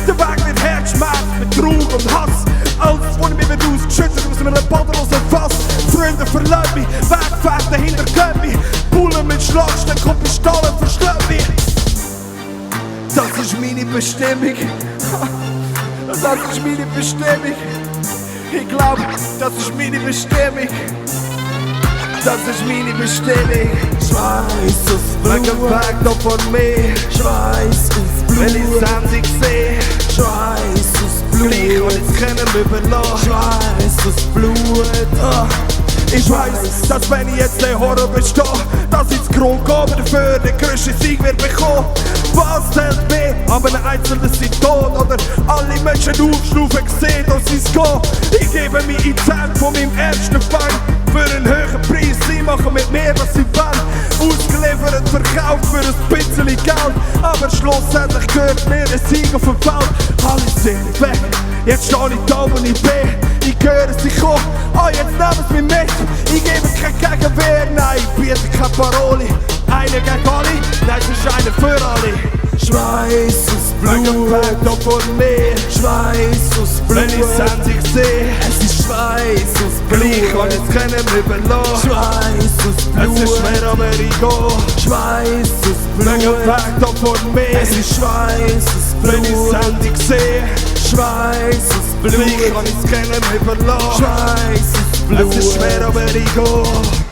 Speaker 5: Der Weg wird Herzschmerz mit Trug und Hass. Alles, was mich wird ausgeschüttet aus einem bodenlosen Fass. Freunde verlassen mich, Wegfährten hintergehen mich. Bullen mit Schlagstein, kommt Pistolen, verschlägt mich. Das ist meine Bestimmung. Das ist meine Bestimmung. Ich glaube, das ist meine Bestimmung. Das ist meine Bestimmung. Schweiß aus Blut. Wegen Weg da von mir. Schweiß aus Blut. Wenn ich Sendung sehe. Schweiß aus Blut. Gleich und jetzt können wir überlassen. Schweiß aus Blut. Ich weiss, dass wenn ich jetzt den Horror bestehe, dass ich das Grund gebe dafür den grössten Sieg wird bekommen. Was zählt mehr, aber ein Einzelner sind tot oder alle Menschen aufschlafen gesehen, dass sie es gehen. Ich gebe mir in die Zähne von meinem ersten Feind. Für einen höheren Preis, sie machen mit mir, was sie wollen. Ausgeliefert, verkauft für ein bisschen Geld. Aber schlussendlich gehört mir ein Sieg auf dem Feld. Alle sind weg, jetzt stehe ich da, wo ich bin. Ich höre sie kommen, jetzt nehmen sie mich mit. Ich gebe kein Gegenwehr, nein, ich biete keine Parole. Einer gegen alle, nein, es ist einer für alle. Schweiß aus Blut, wegen Weg da von mir. Schweiß aus Blut, wenn ich Sendung sehe. Es ist Schweiß aus Blut, gleich und jetzt können wir überlassen. Schweiß aus Blut, es ist schwer, aber ich gehe. Schweiß aus Blut, wegen Weg da von mir. Es ist Schweiß aus Blut, wenn ich Sendung sehe. Schweiß aus Blut, gleich und jetzt können wir überlassen. Schweiß aus Blut, es ist schwer, aber ich gehe.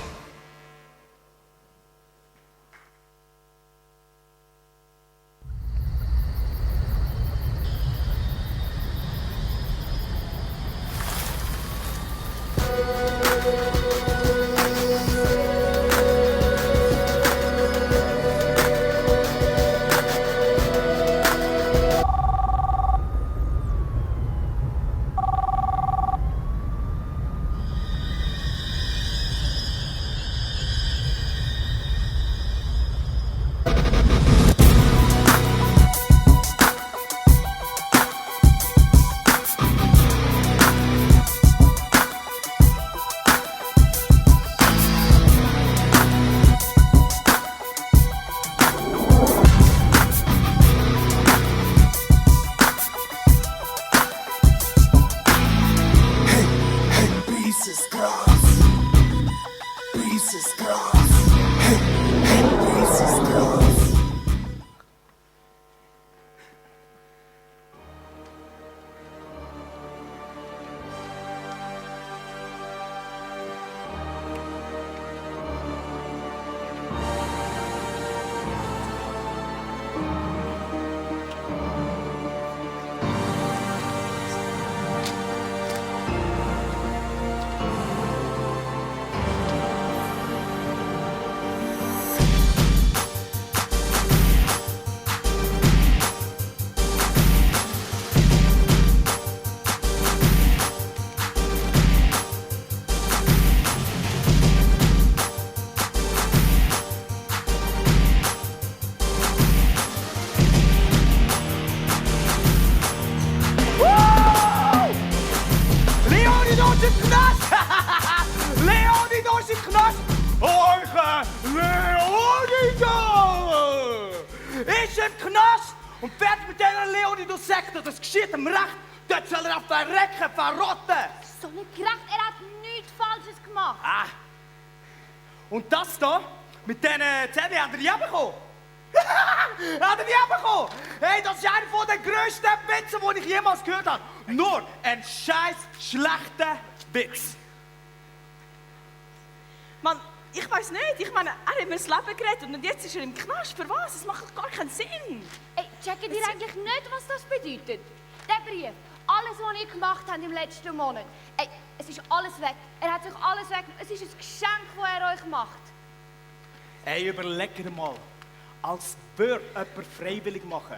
Speaker 6: Und fertig mit dieser Leonidas-Sekte, das geschieht ihm recht. Dort soll er verrecken, verrotten.
Speaker 4: So nicht gerecht, er hat nichts Falsches gemacht.
Speaker 6: Ah. Und das hier, mit diesen CD, hat er die bekommen. Hat er die bekommen? Hey, das ist einer der grössten Witze, die ich jemals gehört habe. Nur ein scheiß schlechter Witz.
Speaker 7: Mann, ich weiß nicht. Ich meine, er hat mir das Leben gerettet und jetzt ist er im Knast. Für was? Das macht gar keinen Sinn.
Speaker 4: Ey, checkt ihr eigentlich nicht, was das bedeutet? Der Brief, alles, was ihr gemacht habt im letzten Monat. Ey, es ist alles weg. Er hat sich alles weggenommen. Es ist ein Geschenk, das er euch macht.
Speaker 6: Ey, überleg dir mal. Als würde jemand freiwillig machen.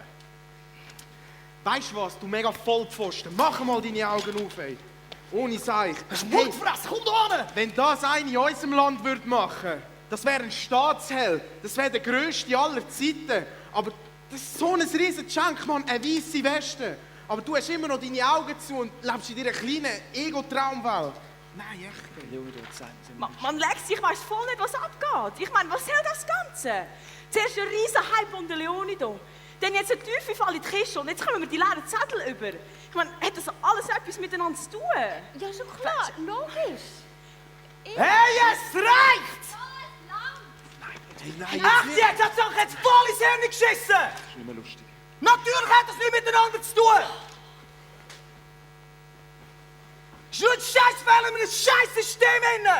Speaker 3: Weißt du was, du mega Vollpfosten, mach mal deine Augen auf, ey. Ohne Seich.
Speaker 6: Das ist Mundfresse, komm da hin!
Speaker 3: Wenn das einer in unserem Land würde machen, das wäre ein Staatsheld. Das wäre der grösste aller Zeiten. Aber das ist so ein riesen Geschenk, Mann, eine weisse Weste. Aber du hast immer noch deine Augen zu und lebst in deiner kleinen Ego-Traumwelt. Nein, echt.
Speaker 7: Man Lex, ich weiss voll nicht, was abgeht. Ich meine, was soll das Ganze? Zuerst ein riesen Hype um den Leoni hier. Dann jetzt ein Teufel in die Kiste und jetzt kommen wir die leeren Zettel über. Ich meine, hat das alles etwas miteinander zu tun?
Speaker 4: Ja, schon klar, logisch.
Speaker 6: Hey, es reicht! Ach, jetzt hat es doch jetzt voll ins Hirn geschissen! Das ist nicht mehr lustig. Natürlich hat das nichts miteinander zu tun! Es ist nur ein Scheißfehler mit einem Scheißsystem inne!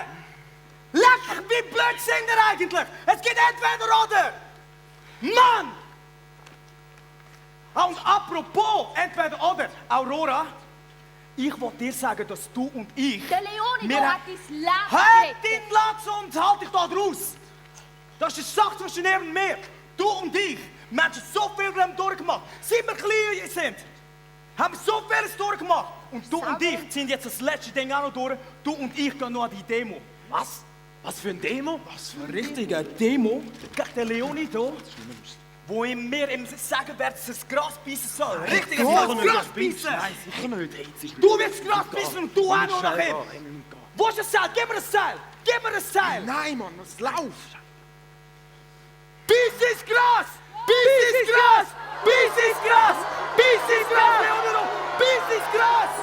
Speaker 6: Leck, wie blöd sind ihr eigentlich? Es geht entweder oder! Mann! Und apropos, entweder oder, Aurora, ich wollte dir sagen, dass du und ich...
Speaker 4: Der Leoni hat dein Leben
Speaker 6: Halt
Speaker 4: gerettet.
Speaker 6: dein Latz und halt dich da raus! Das ist eine Sache zwischen dir und mir. Du und ich. Wir haben schon so viel durchgemacht. Seit wir klein sind, haben wir so vieles durchgemacht. Und du und ich ziehen jetzt das letzte Ding auch noch durch. Du und ich gehen noch an die Demo. Was? Was für eine Demo? Was für eine richtige Demo? Gegen den Leoni hier. Wo ihm mir sagen wird, dass er das Gras beißen soll. Richtig, das Gras beißen!
Speaker 2: Nein, sicher nicht.
Speaker 6: Du willst das Gras beißen und du auch noch nach ihm. Wo ist das Seil? Gib mir das Seil! Gib mir das Seil!
Speaker 3: Nein, Mann, was läuft?
Speaker 6: Biss ins Gras! Biss ins Gras! Biss ins Gras! Biss ins Gras, Leonardo! Biss ins Gras!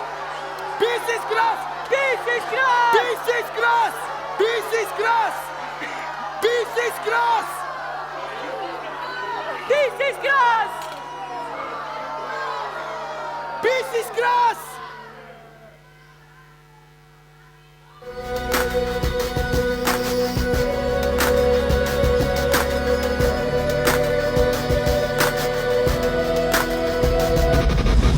Speaker 6: Biss ins Gras! Biss ins Gras! Biss ins Gras! Biss ins Gras! Biss ins Gras! Biss ins Gras! Biss ins Gras!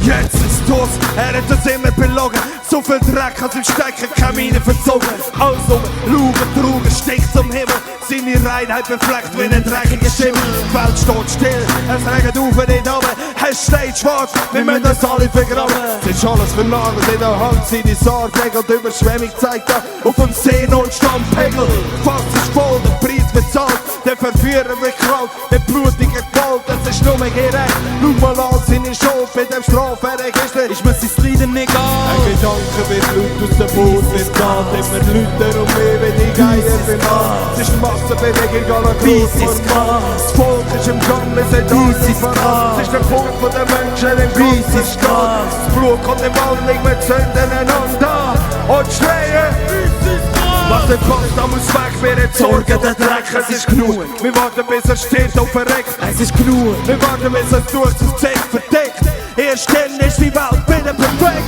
Speaker 1: Jetzt ist los, er hat uns immer belogen. So viel Dreck hat im Stecken Kamine verzogen. Also, schauen, Traugen stinkt zum Himmel. Seine Reinheit befleckt wie ein dreckiger Schimmel. Die Welt steht still, es regnet auf und nicht runter. Es steht schwarz, wir müssen uns alle vergraben. Es ist alles verlagert in der Hand, seine Saardegel. Die Überschwemmung zeigt da auf dem See Notstandpegel. Fass ist voll, der Preis bezahlt. Der Verführer wird krank, der blutige Gewalt. Es ist nur gerecht, schau mal an seine Schuld mit dem Strafregister. Ich muss sein Leiden nicht an. Ein Gedanke wird laut aus dem Boot, es geht immer lauter und mehr, wenn die Geier bemannt. Es ist Massenbewegung aller Großformat. Das Volk ist im Gang, wir sind alle verrannt. Es ist der Punkt von den Menschen im großen Staat. Das Blut kommt im Wandling, wir zünden einander und schreien. Was der passt, da muss weg, wir haben Sorgen, der Dreck, es ist genug. Wir warten, bis er steht und verreckt, es ist genug. Wir warten, bis er durch das Zelt verdeckt. Erst dann ist die Welt wieder perfekt.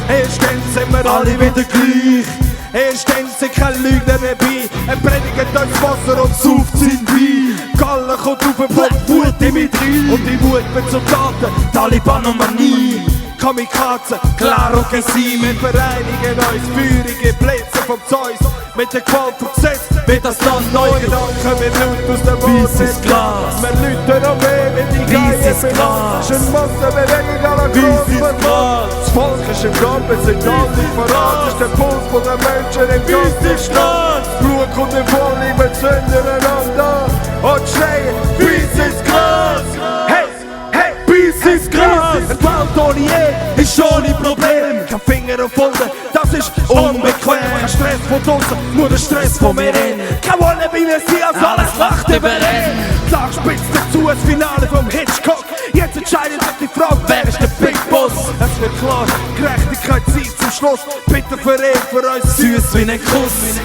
Speaker 1: Erst dann sind wir alle wieder gleich. Erst dann sind keine Lügner mehr bei. Er predigt durchs Wasser und sauft sein Wein. Galle kommt auf den Boden, Wut in mich rein. Und die Wut wird zur Taten, Taliban und Manie. Kamikaze, klar und Gesim. Wir vereinigen uns, feurige Blitze vom Zeus. Mit der Gewalt vom Gesetz wird das Land neu. Gedanken wird laut aus dem Mond. Weißes Glas. Wir läuten noch mehr, wenn die Geier benannt. Es ist eine Massenbewegung aller Großformat. Das Volk ist im Gang, wir sind alle verrannt. Es ist der Puls von den Menschen im ganzen Staat. Das Blut kommt im Volley, wir zünden einander und schreien, weißes Glas. Hey, hey, weißes Glas. Ein Welt ohne Ehe ist ohne Problem. Kein Finger auf unten, das ist unbequem. Kein Stress von draussen, nur der Stress von mir hin. Kein Wolle wie Messias, alles lacht über ihn. Klar spitzt dazu das Finale vom Hitchcock. Jetzt entscheidet sich die Frage, wer ist der Big Boss? Es wird klar, Gerechtigkeit zieht zum Schluss. Bitte verehrt für uns süß wie ein Kuss.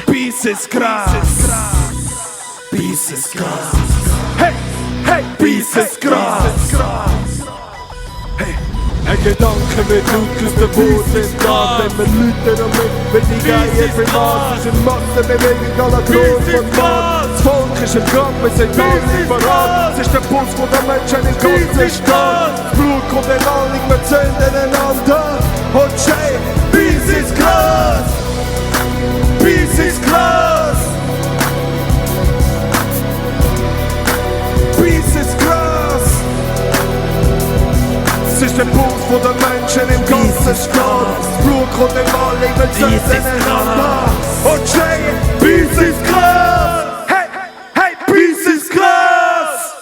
Speaker 1: Pieces Gras. Pieces Gras. Hey, hey, Pieces Gras. Hey. Ein Gedanke wird laut aus dem Boot ins Gras. Wenn wir Leute noch mit, wenn die Geier bewahren. Es ist eine Massenbewegung aller Großformat. Das Volk ist im Gang, wir sind alle verrannt. Es ist der Puls von den Menschen im ganzen Staat. Das Blut kommt in Landung, wir zünden einander und schreien, Pieces Gras. Pieces Gras. Pieces Gras. Es ist der Puls von den Menschen im ganzen Staat. Das Blut kommt in Landung, wir zünden einander und schreien, Pieces Gras. Hey, hey, Pieces Gras.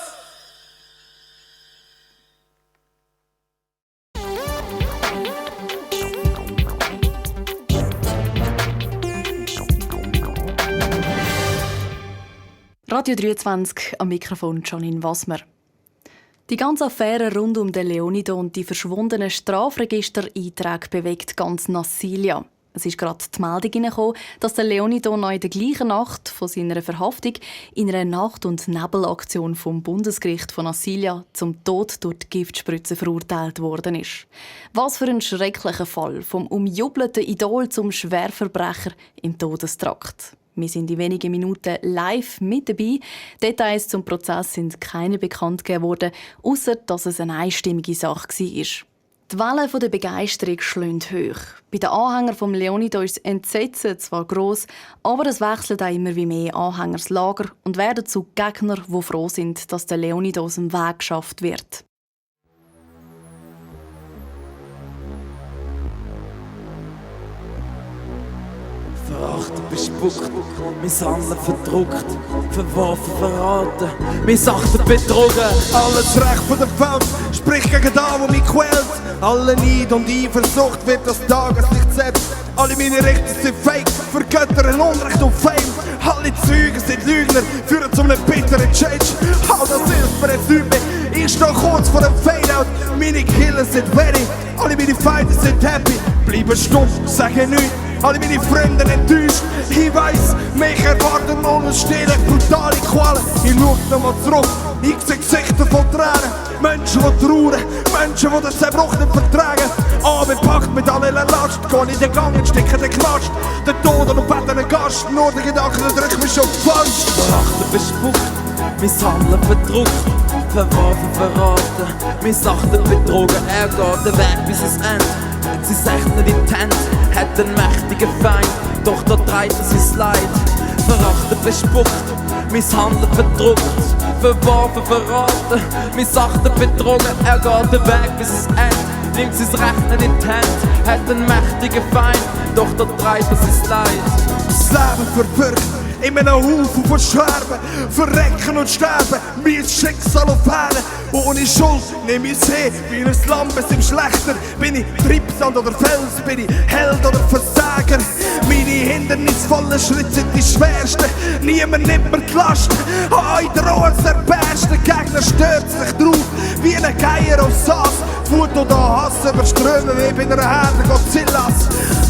Speaker 10: Radio 23 am Mikrofon Janine Wassmer. Die ganze Affäre rund um den Leonido und die verschwundenen Strafregistereinträge bewegt ganz Nassilia. Es ist gerade die Meldung hineingekommen, dass der Leonido noch in der gleichen Nacht von seiner Verhaftung in einer Nacht- und Nebelaktion vom Bundesgericht von Nassilia zum Tod durch die Giftspritze verurteilt worden ist. Was für ein schrecklicher Fall, vom umjubelten Idol zum Schwerverbrecher im Todestrakt. Wir sind in wenigen Minuten live mit dabei. Details zum Prozess sind keine bekannt gegeben worden, ausser dass es eine einstimmige Sache war. Die Wellen der Begeisterung schlagen hoch. Bei den Anhängern von Leonido ist das Entsetzen zwar gross, aber es wechselt auch immer wie mehr Anhängerslager und werden zu Gegnern, die froh sind, dass der Leonido aus dem Weg geschafft wird.
Speaker 5: Verachtet, bespuckt, misshandelt, verdruckt, verworfen, verraten, missachtet, betrogen.
Speaker 1: Alles Recht von der Welt spricht gegen da, wo mich quält. Alle Neid und Eifersucht wird das Tageslicht selbst. Alle meine Rechte sind fake, vergöttern Unrecht und Fame. Alle Zeugen sind Lügner, führen zu einem bitteren Change. All das hilft mir jetzt nicht mehr, ich stehe kurz vor dem Fade-Out. Meine Killer sind ready, alle meine Feinde sind happy. Bleiben stumm, sagen nichts. Alle meine Freunde enttäuscht. Ich weiss, mich erwarten unstille, brutale Qualen. Ich schau nochmal zurück, ich sehe Gesichter von Tränen. Menschen, die trauern, Menschen, die den Zerbruch nicht vertragen. Bepackt mit aller Last, geh in den Gang und stecke den Knast. Der Tod und bettenden Gast, nur der Gedanke drückt mich schon falsch.
Speaker 5: Verachtet, bespuckt, misshandelt, verdruckt, verworfen, verraten, missachtet, betrogen. Er geht den Weg bis es endet. Sie ist echt nicht intent, hat einen mächtigen Feind, doch da treibt es sein Leid. Verachtet, bespuckt, misshandelt, verdruckt, verworfen, verraten, missachtet, betrogen. Er geht den Weg bis es endet, nimmt sein Recht nicht in die Hand, hat einen mächtigen Feind, doch da treibt es sein Leid.
Speaker 1: Das Leben verbirgt in einem Haufen von Scherben, verrecken und sterben, mein Schicksal auf Herren. Ohne Schuld nehm ich's hin, wie ein Lamm bis im Schlechter. Bin ich Triebsand oder Fels, bin ich Held oder Versager? Meine hindernisvollen Schritte sind die schwersten, niemand nimmt mir die Last. Ich drohe es erbärst, der Gegner stört sich drauf, wie ein Geier auf Saas. Wut oder Hass überströmen, wie bei einer Herde Godzillas.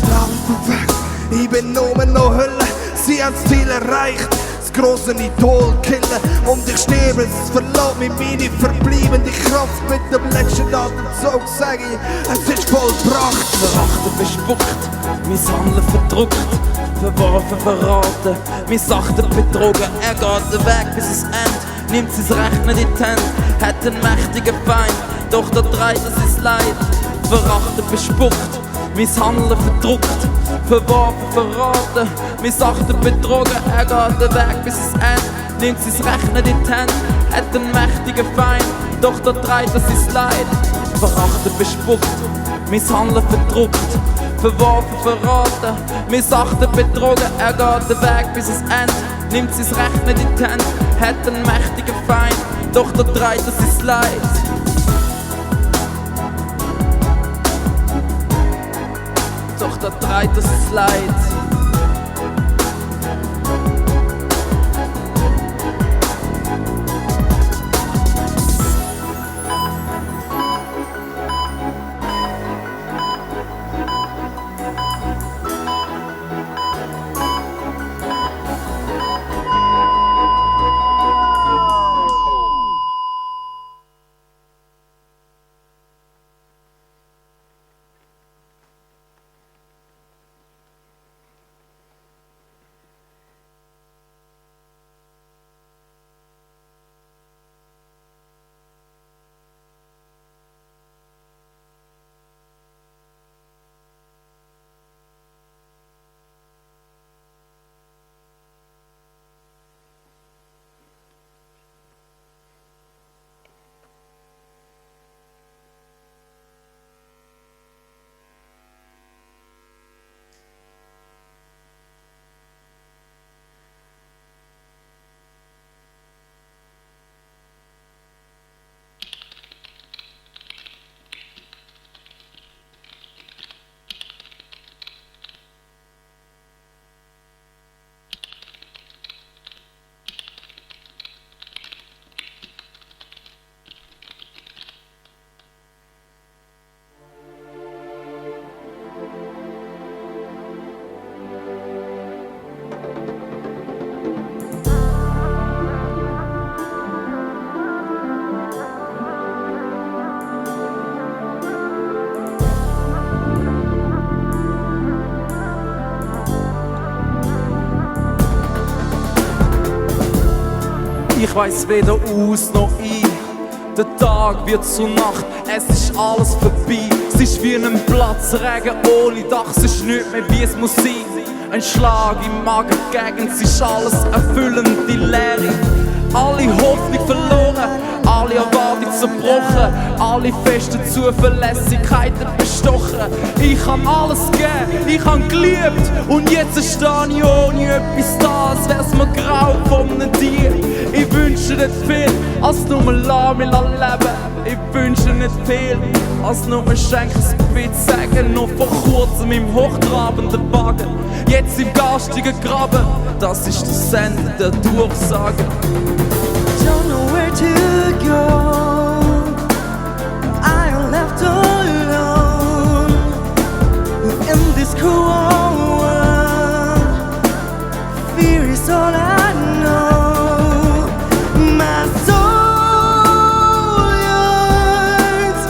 Speaker 1: Lauf weg, ich bin nur noch Hölle. Sie haben das Ziel erreicht, das grosse Idol killen. Und ich sterbe, es verlässt mich meine verbleibende Kraft. Mit dem letzten Atemzug sage ich, es ist vollbracht.
Speaker 5: Verachtet, bespuckt, misshandelt, verdruckt, verworfen, verraten, missachtet, betrogen. Er geht den Weg bis es endet, nimmt sein Recht nicht in die Hand, hat einen mächtigen Feind, doch da treibt es sein Leid. Verachtet, bespuckt, misshandelt, verdruckt, verworfen, verraten, missachtet, betrogen. Er geht den Weg bis es endet, nimmt sein Recht nicht in die Hand, hat einen mächtigen Feind, doch da treibt es sein Leid. Verachtet, bespuckt, misshandelt, verdruckt, verworfen, verraten, missachtet, betrogen. Er geht den Weg bis es endet, nimmt sein Recht nicht in die Hand, hat einen mächtigen Feind, doch da treibt es sein Leid. Doch da treibt es Leid. Ich weiss weder aus noch ein. Der Tag wird zur Nacht, es ist alles vorbei. Es ist wie ein Platzregen ohne Dach, es ist nicht mehr wie es muss sein. Ein Schlag im Magen gegen, es ist alles erfüllende Leere. Alle Hoffnung verloren, alle Erwartungen zerbrochen, alle festen Zuverlässigkeiten bestochen. Ich kann alles geben, ich han geliebt und jetzt stehe ich ohne etwas da, als wär's mir grau von einem Tier. Ich wünsche nicht viel, als nur lass mich leben. Ich wünsche nicht viel, als nur schenken es sagen. Noch vor kurzem im hochtrabenden Wagen, jetzt im garstigen Graben. Das ist das Ende der Durchsage.
Speaker 12: Don't know where to go. I am left alone in this cold world. Fear is all I know. My soul yearns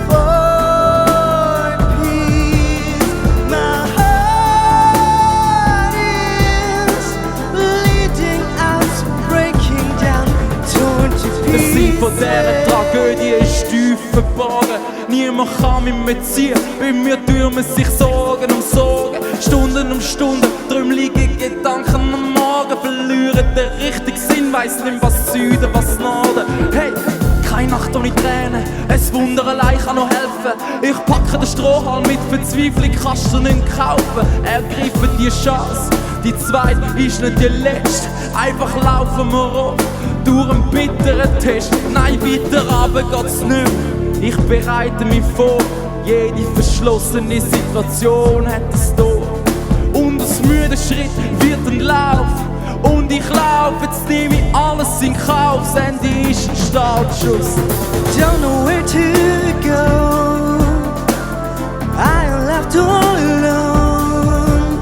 Speaker 12: for peace. My heart is bleeding out, breaking down.
Speaker 5: Der Sinn von dieser Tragödie ist tief verborgen. Niemand kann mit mir ziehen, bei mir türmen sich Sorgen um Sorgen. Stunden um Stunden, darum liegen Gedanken am Morgen. Verlieren den richtigen Sinn, weiss nicht was Süden, was Norden. Hey, keine Nacht ohne Tränen, ein Wunder allein kann noch helfen. Ich packe den Strohhalm mit Verzweiflung, kannst du nicht kaufen. Ergreife die Chance, die zweite ist nicht die letzte. Einfach laufen wir auf, durch einen bitteren Test. Nein, weiter runter geht's nicht mehr. Ich bereite mich vor, jede verschlossene Situation hat ein Tor. Und aus müden Schritt wird ein Lauf. Und ich lauf, jetzt nehme ich alles in Kauf. Das Ende ist ein Startschuss.
Speaker 12: Don't know where to go. I am left all alone.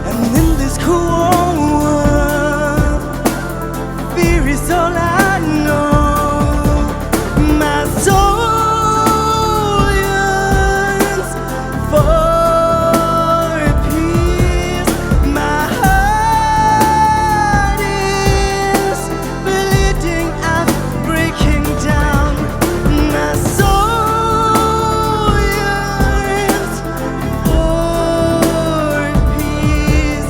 Speaker 12: And in this cold world, fear is all I know. My soul yearns for peace. My heart is bleeding out, breaking down. My soul yearns for peace.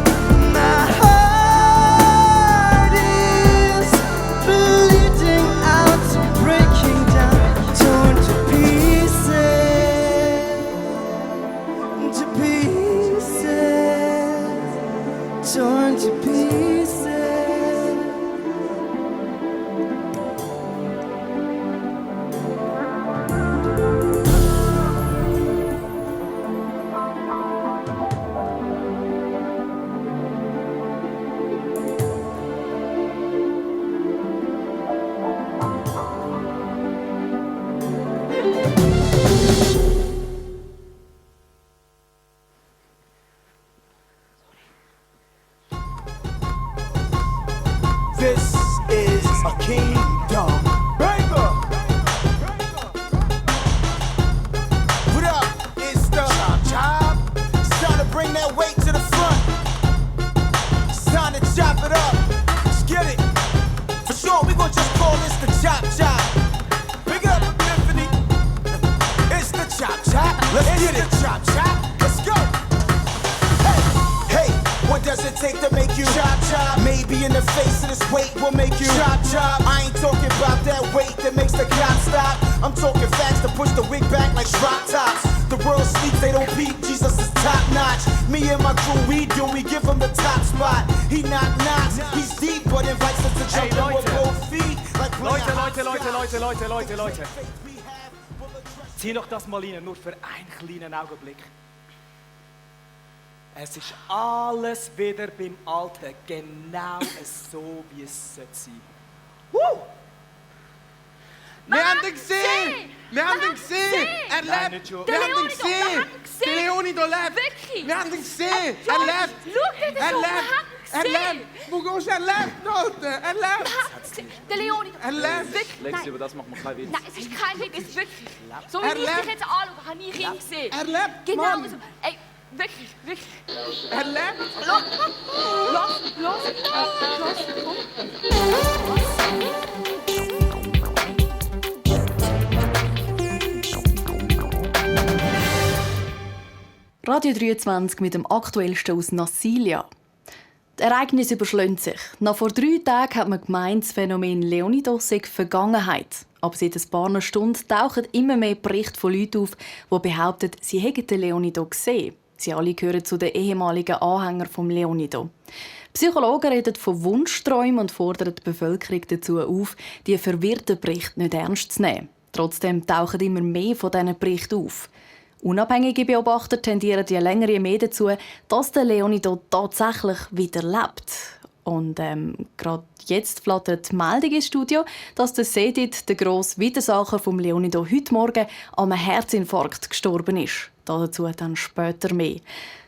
Speaker 12: My heart is bleeding out, breaking down, torn to pieces, torn to pieces.
Speaker 9: This is a kingdom. Banger. What up? It's the job. It's time to bring that weight to the front. It's time to chop it up. Let's get it. For sure, we gon' just call this the chop chop. Pick it up, Epiphany. It's the chop chop. Let's get it. Chop chop. Let's go. Hey, what does it take to make you chop chop? Maybe in the face of this weight will make you chop chop. I ain't talking about that weight that makes the clock stop. I'm talking facts to push the wig back like drop tops. The world sleeps, they don't peep. Jesus is top notch. Me and my crew, we give him the top spot. He not knocks, he's deep, but invites us to jump in with both feet. Like
Speaker 6: Leute. Zieh doch das mal rein, nur für einen kleinen Augenblick. Es ist alles wieder beim Alten, genau so wie es sein sollte.
Speaker 3: Wir haben ihn gesehen! Wir haben ihn gesehen! Er lebt! Wir haben ihn gesehen! Der Leonido lebt!
Speaker 4: Wirklich?
Speaker 3: Wir haben ihn gesehen! Er lebt!
Speaker 4: Schau dir das
Speaker 3: Er
Speaker 4: an, wir
Speaker 3: lebt!
Speaker 4: haben ihn
Speaker 3: Er
Speaker 4: gesehen!
Speaker 3: lebt! Wo gehst du? Er lebt, Leute! Er lebt!
Speaker 4: Der Leonido!
Speaker 3: Er lebt!
Speaker 4: Wirklich?
Speaker 2: Lexi,
Speaker 4: Nein.
Speaker 2: über das macht man keinen Witz.
Speaker 4: Nein, es ist kein Witz, es ist wirklich. So wie
Speaker 3: Er
Speaker 4: ich dich
Speaker 3: lebt.
Speaker 4: jetzt anschaue, habe ich ihn gesehen.
Speaker 3: Er lebt,
Speaker 4: Genau
Speaker 3: Mann.
Speaker 4: so. Ey, wirklich.
Speaker 3: Er lebt!
Speaker 4: Los, komm.
Speaker 10: Radio 23 mit dem Aktuellsten aus Nassilia. Die Ereignisse überschlagen sich. Noch vor 3 Tagen hat man gemeint, das Phänomen Leonidos sei Vergangenheit. Aber seit ein paar Stunden tauchen immer mehr Berichte von Leuten auf, die behaupten, sie hätten den Leonido gesehen. Sie alle gehören zu den ehemaligen Anhängern des Leonido. Psychologen reden von Wunschträumen und fordern die Bevölkerung dazu auf, die verwirrten Berichte nicht ernst zu nehmen. Trotzdem tauchen immer mehr von diesen Berichten auf. Unabhängige Beobachter tendieren je länger je mehr dazu, dass der Leonido tatsächlich wieder lebt. Und gerade jetzt flattert die Meldung ins Studio, dass der Sedit, der grosse Widersacher vom Leonido, heute Morgen an einem Herzinfarkt gestorben ist. Dazu dann später mehr.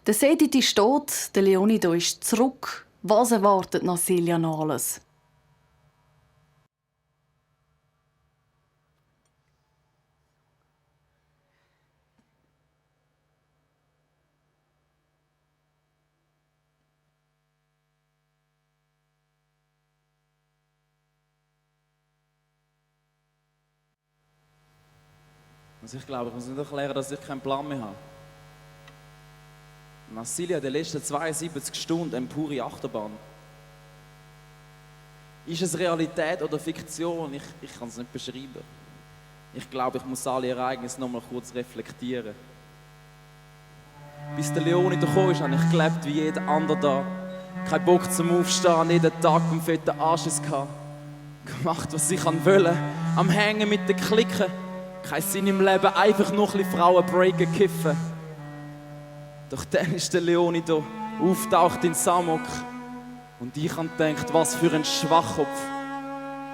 Speaker 10: Der Sedit ist tot, der Leonido ist zurück. Was erwartet Nassilia noch alles?
Speaker 2: Also ich glaube, ich muss nicht erklären, dass ich keinen Plan mehr habe. Nassilia, die letzten 72 Stunden, eine pure Achterbahn. Ist es Realität oder Fiktion? Ich kann es nicht beschreiben. Ich glaube, ich muss alle Ereignisse noch mal kurz reflektieren. Bis der Leonido gekommen ist, habe ich gelebt wie jeder andere da. Kein Bock zum Aufstehen, jeden Tag einen fetten Anschiss gehabt. Gemacht, was ich wollte. Am Hängen mit den Klicken. Kein Sinn im Leben, einfach noch ein bisschen Frauen breaken, kiffen. Doch dann ist der Leonido auftaucht in Samok. Und ich habe gedacht, was für ein Schwachkopf.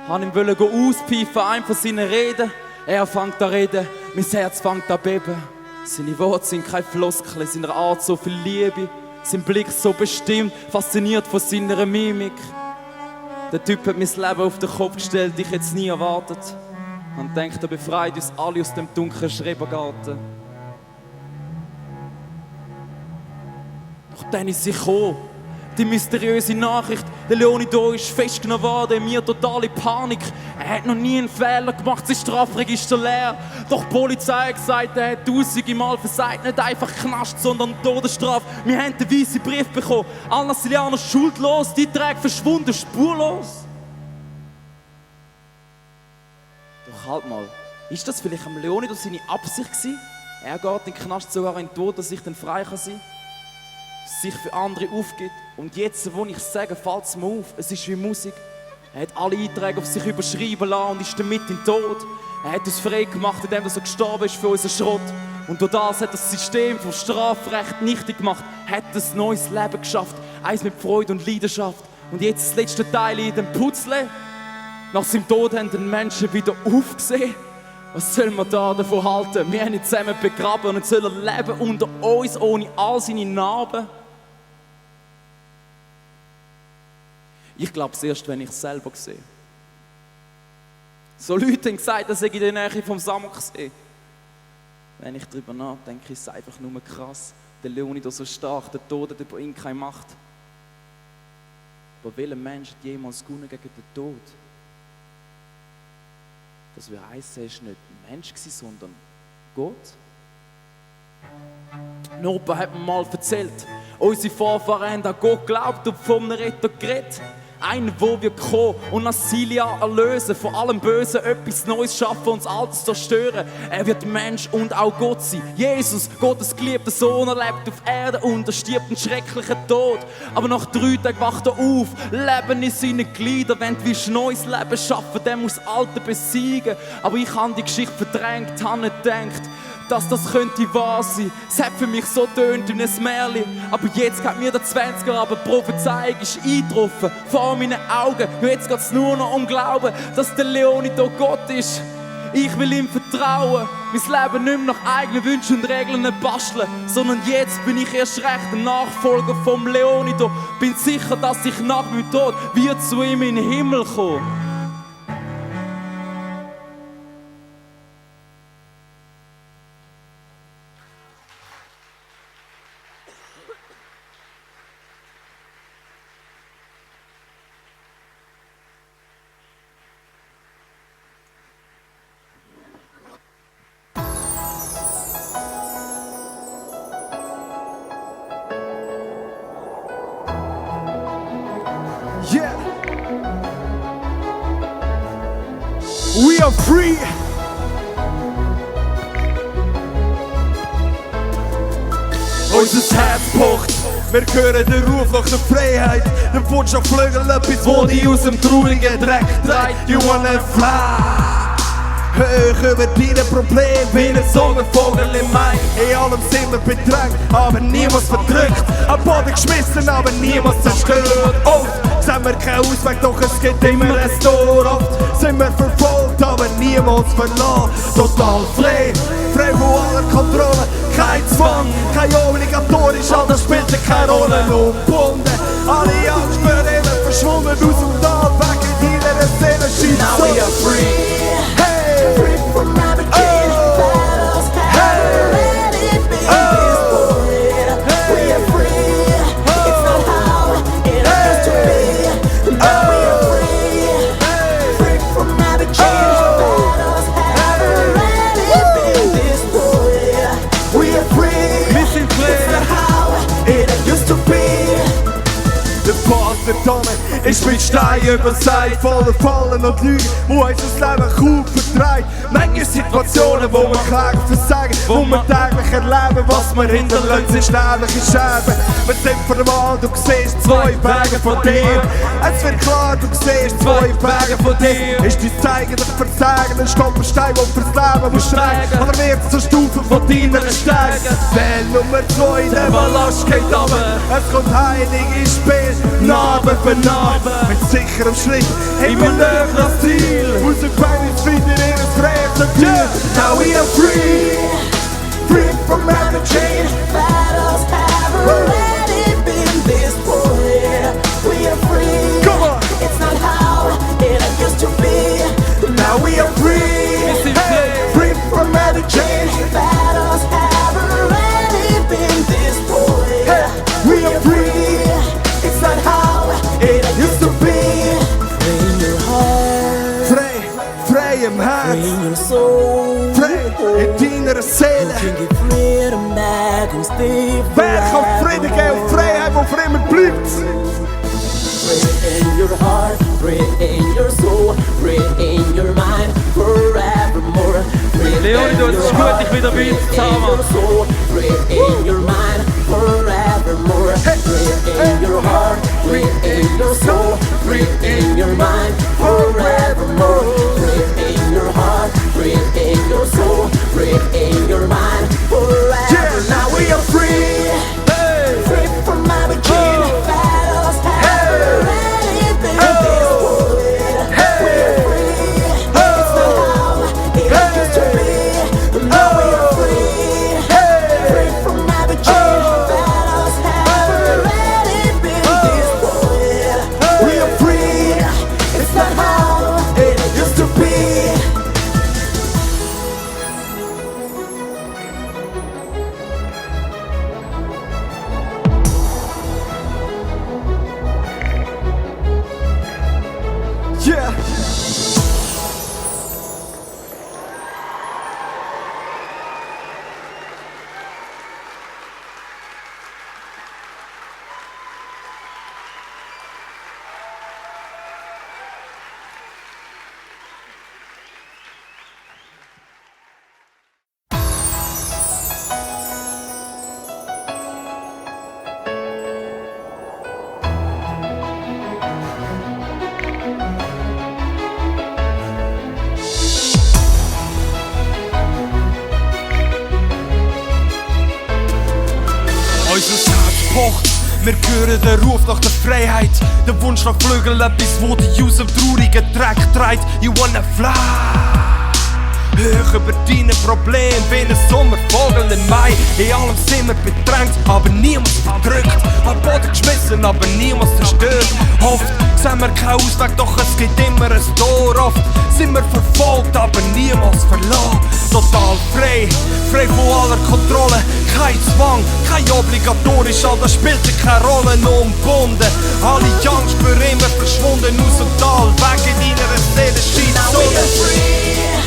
Speaker 2: Ich wollte ihm auspfeifen, einem von seinen Reden. Er fängt an reden, mein Herz fängt an beben. Seine Worte sind keine Floskeln, seine Art so viel Liebe. Sein Blick so bestimmt, fasziniert von seiner Mimik. Der Typ hat mein Leben auf den Kopf gestellt, ich hätte es nie erwartet. Und denkt, er befreit uns alle aus dem dunklen Schrebergarten. Doch dann ist sie gekommen. Die mysteriöse Nachricht, der Leonido ist festgenommen worden, mir totale Panik. Er hat noch nie einen Fehler gemacht, sein Strafregister leer. Doch die Polizei hat gesagt, er hat tausende Mal versagt, nicht einfach Knast, sondern Todesstrafe. Wir haben den weißen Brief bekommen, alle Nassilianer schuldlos, die Träge verschwunden, spurlos. Doch halt mal, ist das vielleicht am Leonido seine Absicht gewesen? Er geht in den Knast sogar in den Tod, dass ich dann frei kann sein, sich für andere aufgibt. Und jetzt, wo ich sage, fällt es mir auf, es ist wie Musik. Er hat alle Einträge auf sich überschreiben lassen und ist damit in den Tod. Er hat uns frei gemacht, indem er so gestorben ist für unseren Schrott. Und durch das hat das System vom Strafrecht nichtig gemacht, hat ein neues Leben geschafft, eins mit Freude und Leidenschaft. Und jetzt das letzte Teil in dem Puzzle. Nach seinem Tod haben die Menschen wieder aufgesehen. Was soll man da davon halten? Wir haben ihn zusammen begraben und jetzt soll er leben unter uns, ohne all seine Narben. Ich glaube es erst, wenn ich es selber sehe. So Leute haben gesagt, dass ich in der Nähe vom Samok sehe. Wenn ich darüber nachdenke, ist es einfach nur krass. Der Leonido so stark, der Tod hat über ihn keine Macht. Aber welcher Mensch hat jemals gewonnen gegen den Tod? Das wir heißen, er war nicht ein Mensch, sondern Gott. Nopa hat mir mal erzählt, unsere Vorfahren haben an Gott geglaubt und von einem Retter geredet. Einen, der wir kommen und Nassilia erlösen, von allem Bösen etwas Neues schaffen und das Altes zerstören. Er wird Mensch und auch Gott sein. Jesus, Gottes geliebter Sohn, er lebt auf Erde und er stirbt einen schrecklichen Tod. Aber nach 3 Tagen wacht er auf, Leben in seinen Gliedern. Wenn du ein neues Leben schaffen, der muss das Alte besiegen. Aber ich habe die Geschichte verdrängt, habe nicht gedacht, dass das könnte wahr sein. Es hat für mich so tönt wie ein Märchen. Aber jetzt hat mir der 20er, aber die Prophezeiung ist eingetroffen. Vor meinen Augen. Und jetzt geht es nur noch um Glauben, dass der Leonido Gott ist. Ich will ihm vertrauen. Mein Leben nicht mehr nach eigenen Wünschen und Regeln basteln. Sondern jetzt bin ich erst recht ein Nachfolger vom Leonido. Bin sicher, dass ich nach meinem Tod wieder zu ihm in den Himmel komme.
Speaker 1: We are free. Unser Herz pocht, wir hören den Ruf nach der Freiheit. Der Wunsch nach Flügeln, etwas, wo dich aus dem traurigen Dreck treibt. You wanna fly. Hoch über deine Probleme, wie ein Sonnenvogel im Mai. In allem sind wir bedrängt, aber niemals verdrückt. Am Boden geschmissen, aber niemals zerstört. Oft sehen wir keinen Ausweg, doch es gibt immer ein Tor. Oft sind wir verfolgt, aber niemals verloren. Total frei, frei von aller Kontrolle. Kein Zwang, kein obligatorisch, all das spielt keine Rolle. Ungebunden, alle Angst für immer verschwunden aus dem Tal. Weg in deiner Seele, schießt so. Now we are free.
Speaker 12: Free from every chain, battles have already been destroyed. We are free, it's not how it used to be. Now we are free, free from every chain, battles have already been destroyed. We are free, it's not how it used to be.
Speaker 1: Der Pass der Donne ist mit Stein überseit, voller Fallen und Lügen, wo uns das Leben kaum vertreibt. Manche Situationen, wo wir klagen, versagen, wo wir täglich erleben, was wir hinterlassen, sind ehrliche Scherben. Wir sind vor der Wahl, du siehst zwei Wege von dir. Es wird klar, du siehst zwei Wege von dir. Ist dein Zeigen dich versagen, ein Stolperstein, wo fürs Leben muss steigen, oder wird es zur Stufe von deiner Steigen? Wähl Nummer 2, der Ballast geht runter. Es kommt heilig ins Spiel, Narbe für Narbe. Mit sicherem Schritt, immer näher das Ziel. Unser Bein ist wieder in das Freiheit.
Speaker 12: Now we are free, free from every chain. Battles have already been destroyed. We are free.
Speaker 1: Come on.
Speaker 12: It's not how it used to be.
Speaker 1: Now we are free,
Speaker 12: Free from every chain. Battles have already been destroyed.
Speaker 1: we are free.
Speaker 12: It's not how it used to be. Free in your heart,
Speaker 1: Frei, frei im
Speaker 12: free
Speaker 1: Herz,
Speaker 12: in your soul.
Speaker 1: frei in deiner Seele.
Speaker 12: Can give freedom back and stay
Speaker 1: Wer kann Frieden geben und Freiheit, die für immer bleibt?
Speaker 12: Free in your heart, free in your soul, free in your mind, forevermore.
Speaker 2: Leonie, du, es ist gut, dich wieder bei uns zusammen.
Speaker 12: Free in your mind, forevermore. Free in your heart, free in your soul, free in your mind, forevermore. Free in your heart, free in your soul, free in your mind, forever. Now we are free, free from every chain. Battles have already been destroyed. We are free, it's not how it used to be. Now we are free, free from every chain. Battles have already been destroyed. We are free, it's not how it used to be.
Speaker 1: Yeah. Unser Herz pocht, wir hören den Ruf nach der Freiheit. Der Wunsch nach Flügeln, etwas, wo dich aus dem traurigen Dreck treibt. You wanna fly. Hoch über deine Probleme, wie ein Sommervogel im Mai. In allem sind wir bedrängt, aber niemals verdrückt. Am Boden geschmissen, aber niemals zerstört. Oft sehen wir keinen Ausweg, doch es gibt immer ein Tor. Oft sind wir verfolgt, aber niemals verloren. Total frei, frei von aller Kontrolle. Kein Zwang, kein obligatorisch, all das spielt keine Rolle. Ungebunden, alle Angst für immer verschwunden aus dem Tal. Weg in deiner Seele, schießt so.
Speaker 12: Free.